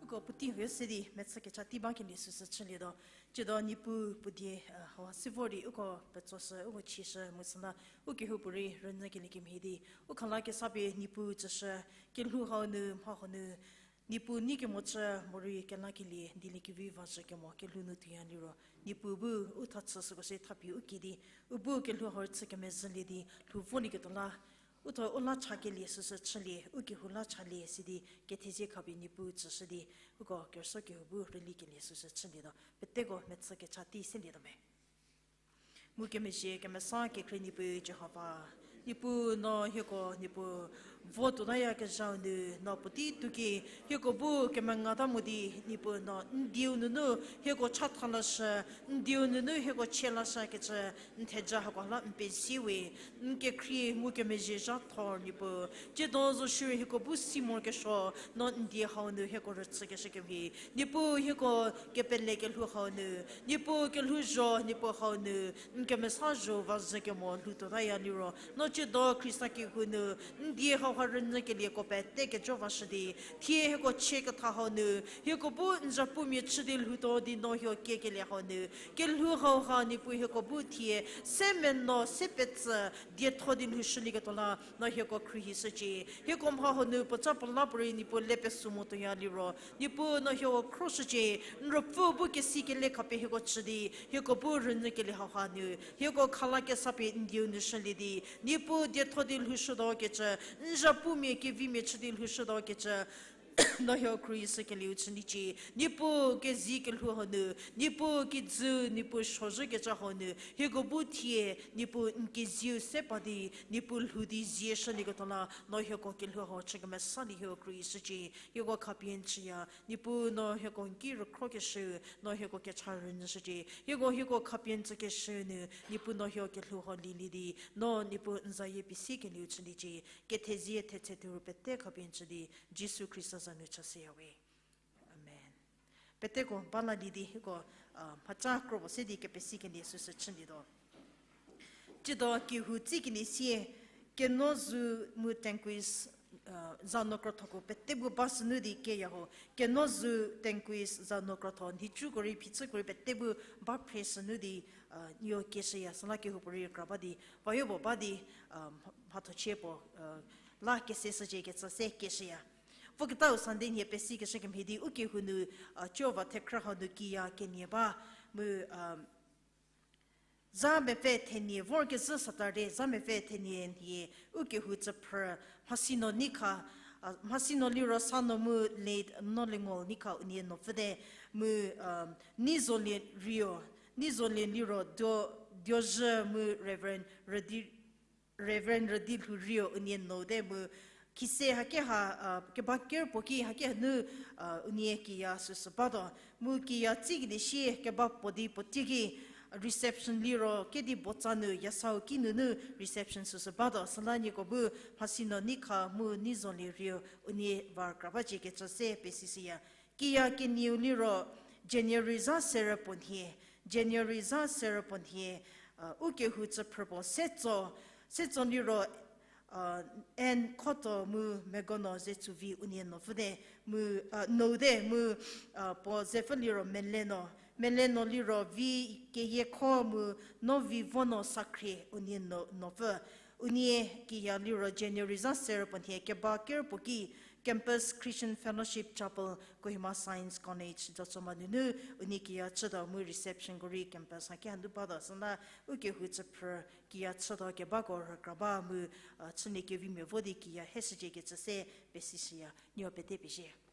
Uko puotei huo se di mechü kecha tei bakelie süsü chülietuo. Tsiedo Niepuu puo die, eh, hau se vor di uko petsoshü, uko chieshü mu süla u kehoupuorei rünyükelie kemhie di u khala kesa pie Niepuu tsüshü, kelhou hau nu, mha hau nu, Niepuu nei kemo chü morei kelakelie dieliekevi vazhü kemo kelhou nu tuoya liro, Niepuu bu u thachü süko se thapie u ki di, u bu kelhou hau chü kemezhülie di lhou volieketuo la, u thuo u la chakelie süsü chülie, u kehou la chalie sidi kethezie khapie Niepuu tsüshü di, uko kerüsuo kehou bu rülikelie süsü chülietuo. Peteko mechü kecha tei selietuo me. Ngukemezhie kemesa kekhrie Niepuu Jihova, Niepuu no hieko Niepuu vo tuotayakezhau nu no puotei tuoki, hieko bu kemengata mo di Niepuu no n dieu nunu hieko chatha lashü, n dieu nunu hieko chie lashü kecü n theja hako la n pezie we. N kekhrie ngukemezhie zha thor Niepuu, tsiedo zo shierei hieko bu si morokesuo, no n die hau nu hieko rüchükeshü kemhie Niepuu hieko kepele kelhou hau nu, Niepuu kelhouzho Niepuu hau nu, n kemesa zho vazhü kemo lhou tuotaya liro, no tsiedo Khrista kehou nu n die hauha rünyükelieko pete kejo vashü di, thie hieko chie ketha hau nu hieko bu n zhapumia chü di lhoutuo di no hieko kiekelie hau nu, kelhou hauha Niepuu hieko bu thie se meno se petsü dietho di lhoushülieketuo la no hieko khruohishücie. Hieko mha hau nu puoca puo la puorei Niepuu le pesu mo tuoya liro, Niepuu no hieko khroshücie. N ruopfü bu kesi kele khapie hieko chü di hieko bu rünyükelie hauha nu hieko khala kesa pie n dieu nu shülie di, Niepuu dietho di lhoushütuo kecü, n zhapumia kevimia chü di lhoushütuo kecü, no hieko khruohishükelieu chü nicie. Niepuu kezei kelhou hau nu, Niepuu kijü, Niepuu suozhü kecha hau nu hieko bu thie Niepuu n kezieu se pa di Niepuu lhou di zieshülieketuo la no hieko kelhou hau chü kemesa di hieko khruohishücie. Hieko khapie n chüya, Niepuu no hieko n ki rükhrokeshü, no hieko kecha rünyüshücie. Hieko hieko khapie n tsükeshü nu Niepuu no hieko kelhou hau lielie di no Niepuu n zayie pie sikelieu chü nicie. Kethezie thetse thuru pete khapie n chü di Jisu Khrista za nu chashüya we. Amen. Peteko ba lalie di hieko, a, mhaca kro puo se di kepesikelie süsü chülietuo. Tsiedo kehou tsikelie sie, Kenozu mu Tanquis, a, za nu krotho-u pete bu ba sünu di keya ho. Kenozu, Tanquis za nu krotho nhicuko rei phichüko rei pete bu ba phre sünu di, a, nieko kieshüya süla kehoupuorei kra ba di, vayo puo ba di, a, mha-, mhathochie puo, a, la kese shücie kecü se kieshüya. Voketau Sunday nhie pesikeshü kemhie di ukehou nu, a, Jihova thekhrü hau nu kiya kenie ba, mu, a, za mepfü thenie vorkezhü Saturday, za mepfü thenie nhie ukehou tsüphrü, Mhasino Nikha, a, Mhasino liro Sano mu late Nolengol Nikha unie nuopfüte, mu, a, Neizolie Rio, Neizolie liro Dio, Diozhü mu Reverend Rüdi Reverend Rüdilhou Rio unie nou te mu khise hakeha, a, keba ker puo ki hakeha nu, a, unie kiya süsü batuo. Mu kiya tsikelie sie keba puo di puo teiki reception liro kedi botsa nu yasau ki nunu reception süsü batuo. Süla nieko bu Mhasino Nikha mu Neizolie Rio unie var kra bacie kecü se pesishüya. Kiya kenieu liro January za serü puo nhie, January za serü puo nhie, a, ukehou tsüphrü puo Setso, Setso liro, a, N Khoto mu Megono Zetsuvi unie nuopfüte mu, a, nou te mu, a, puo zepfü liro Meleno, Meleno liro Vi Keyiekho mu Novivono Sakhrie unie nou, nuopfü. Unie kiya liro January za ser puo nhie keba ker puo ki Campus Christian Fellowship Chapel, Kohima Science College, Jotsoma nunu unie kiya chütuo mu reception ko rei campus haki hanu batuo süla ukehou tsüphrü kiya chütuo kebako rükra ba mu, a, chülie kevimia vo di kiya heshücie kecü se pesishüya. Nieko pete pezie.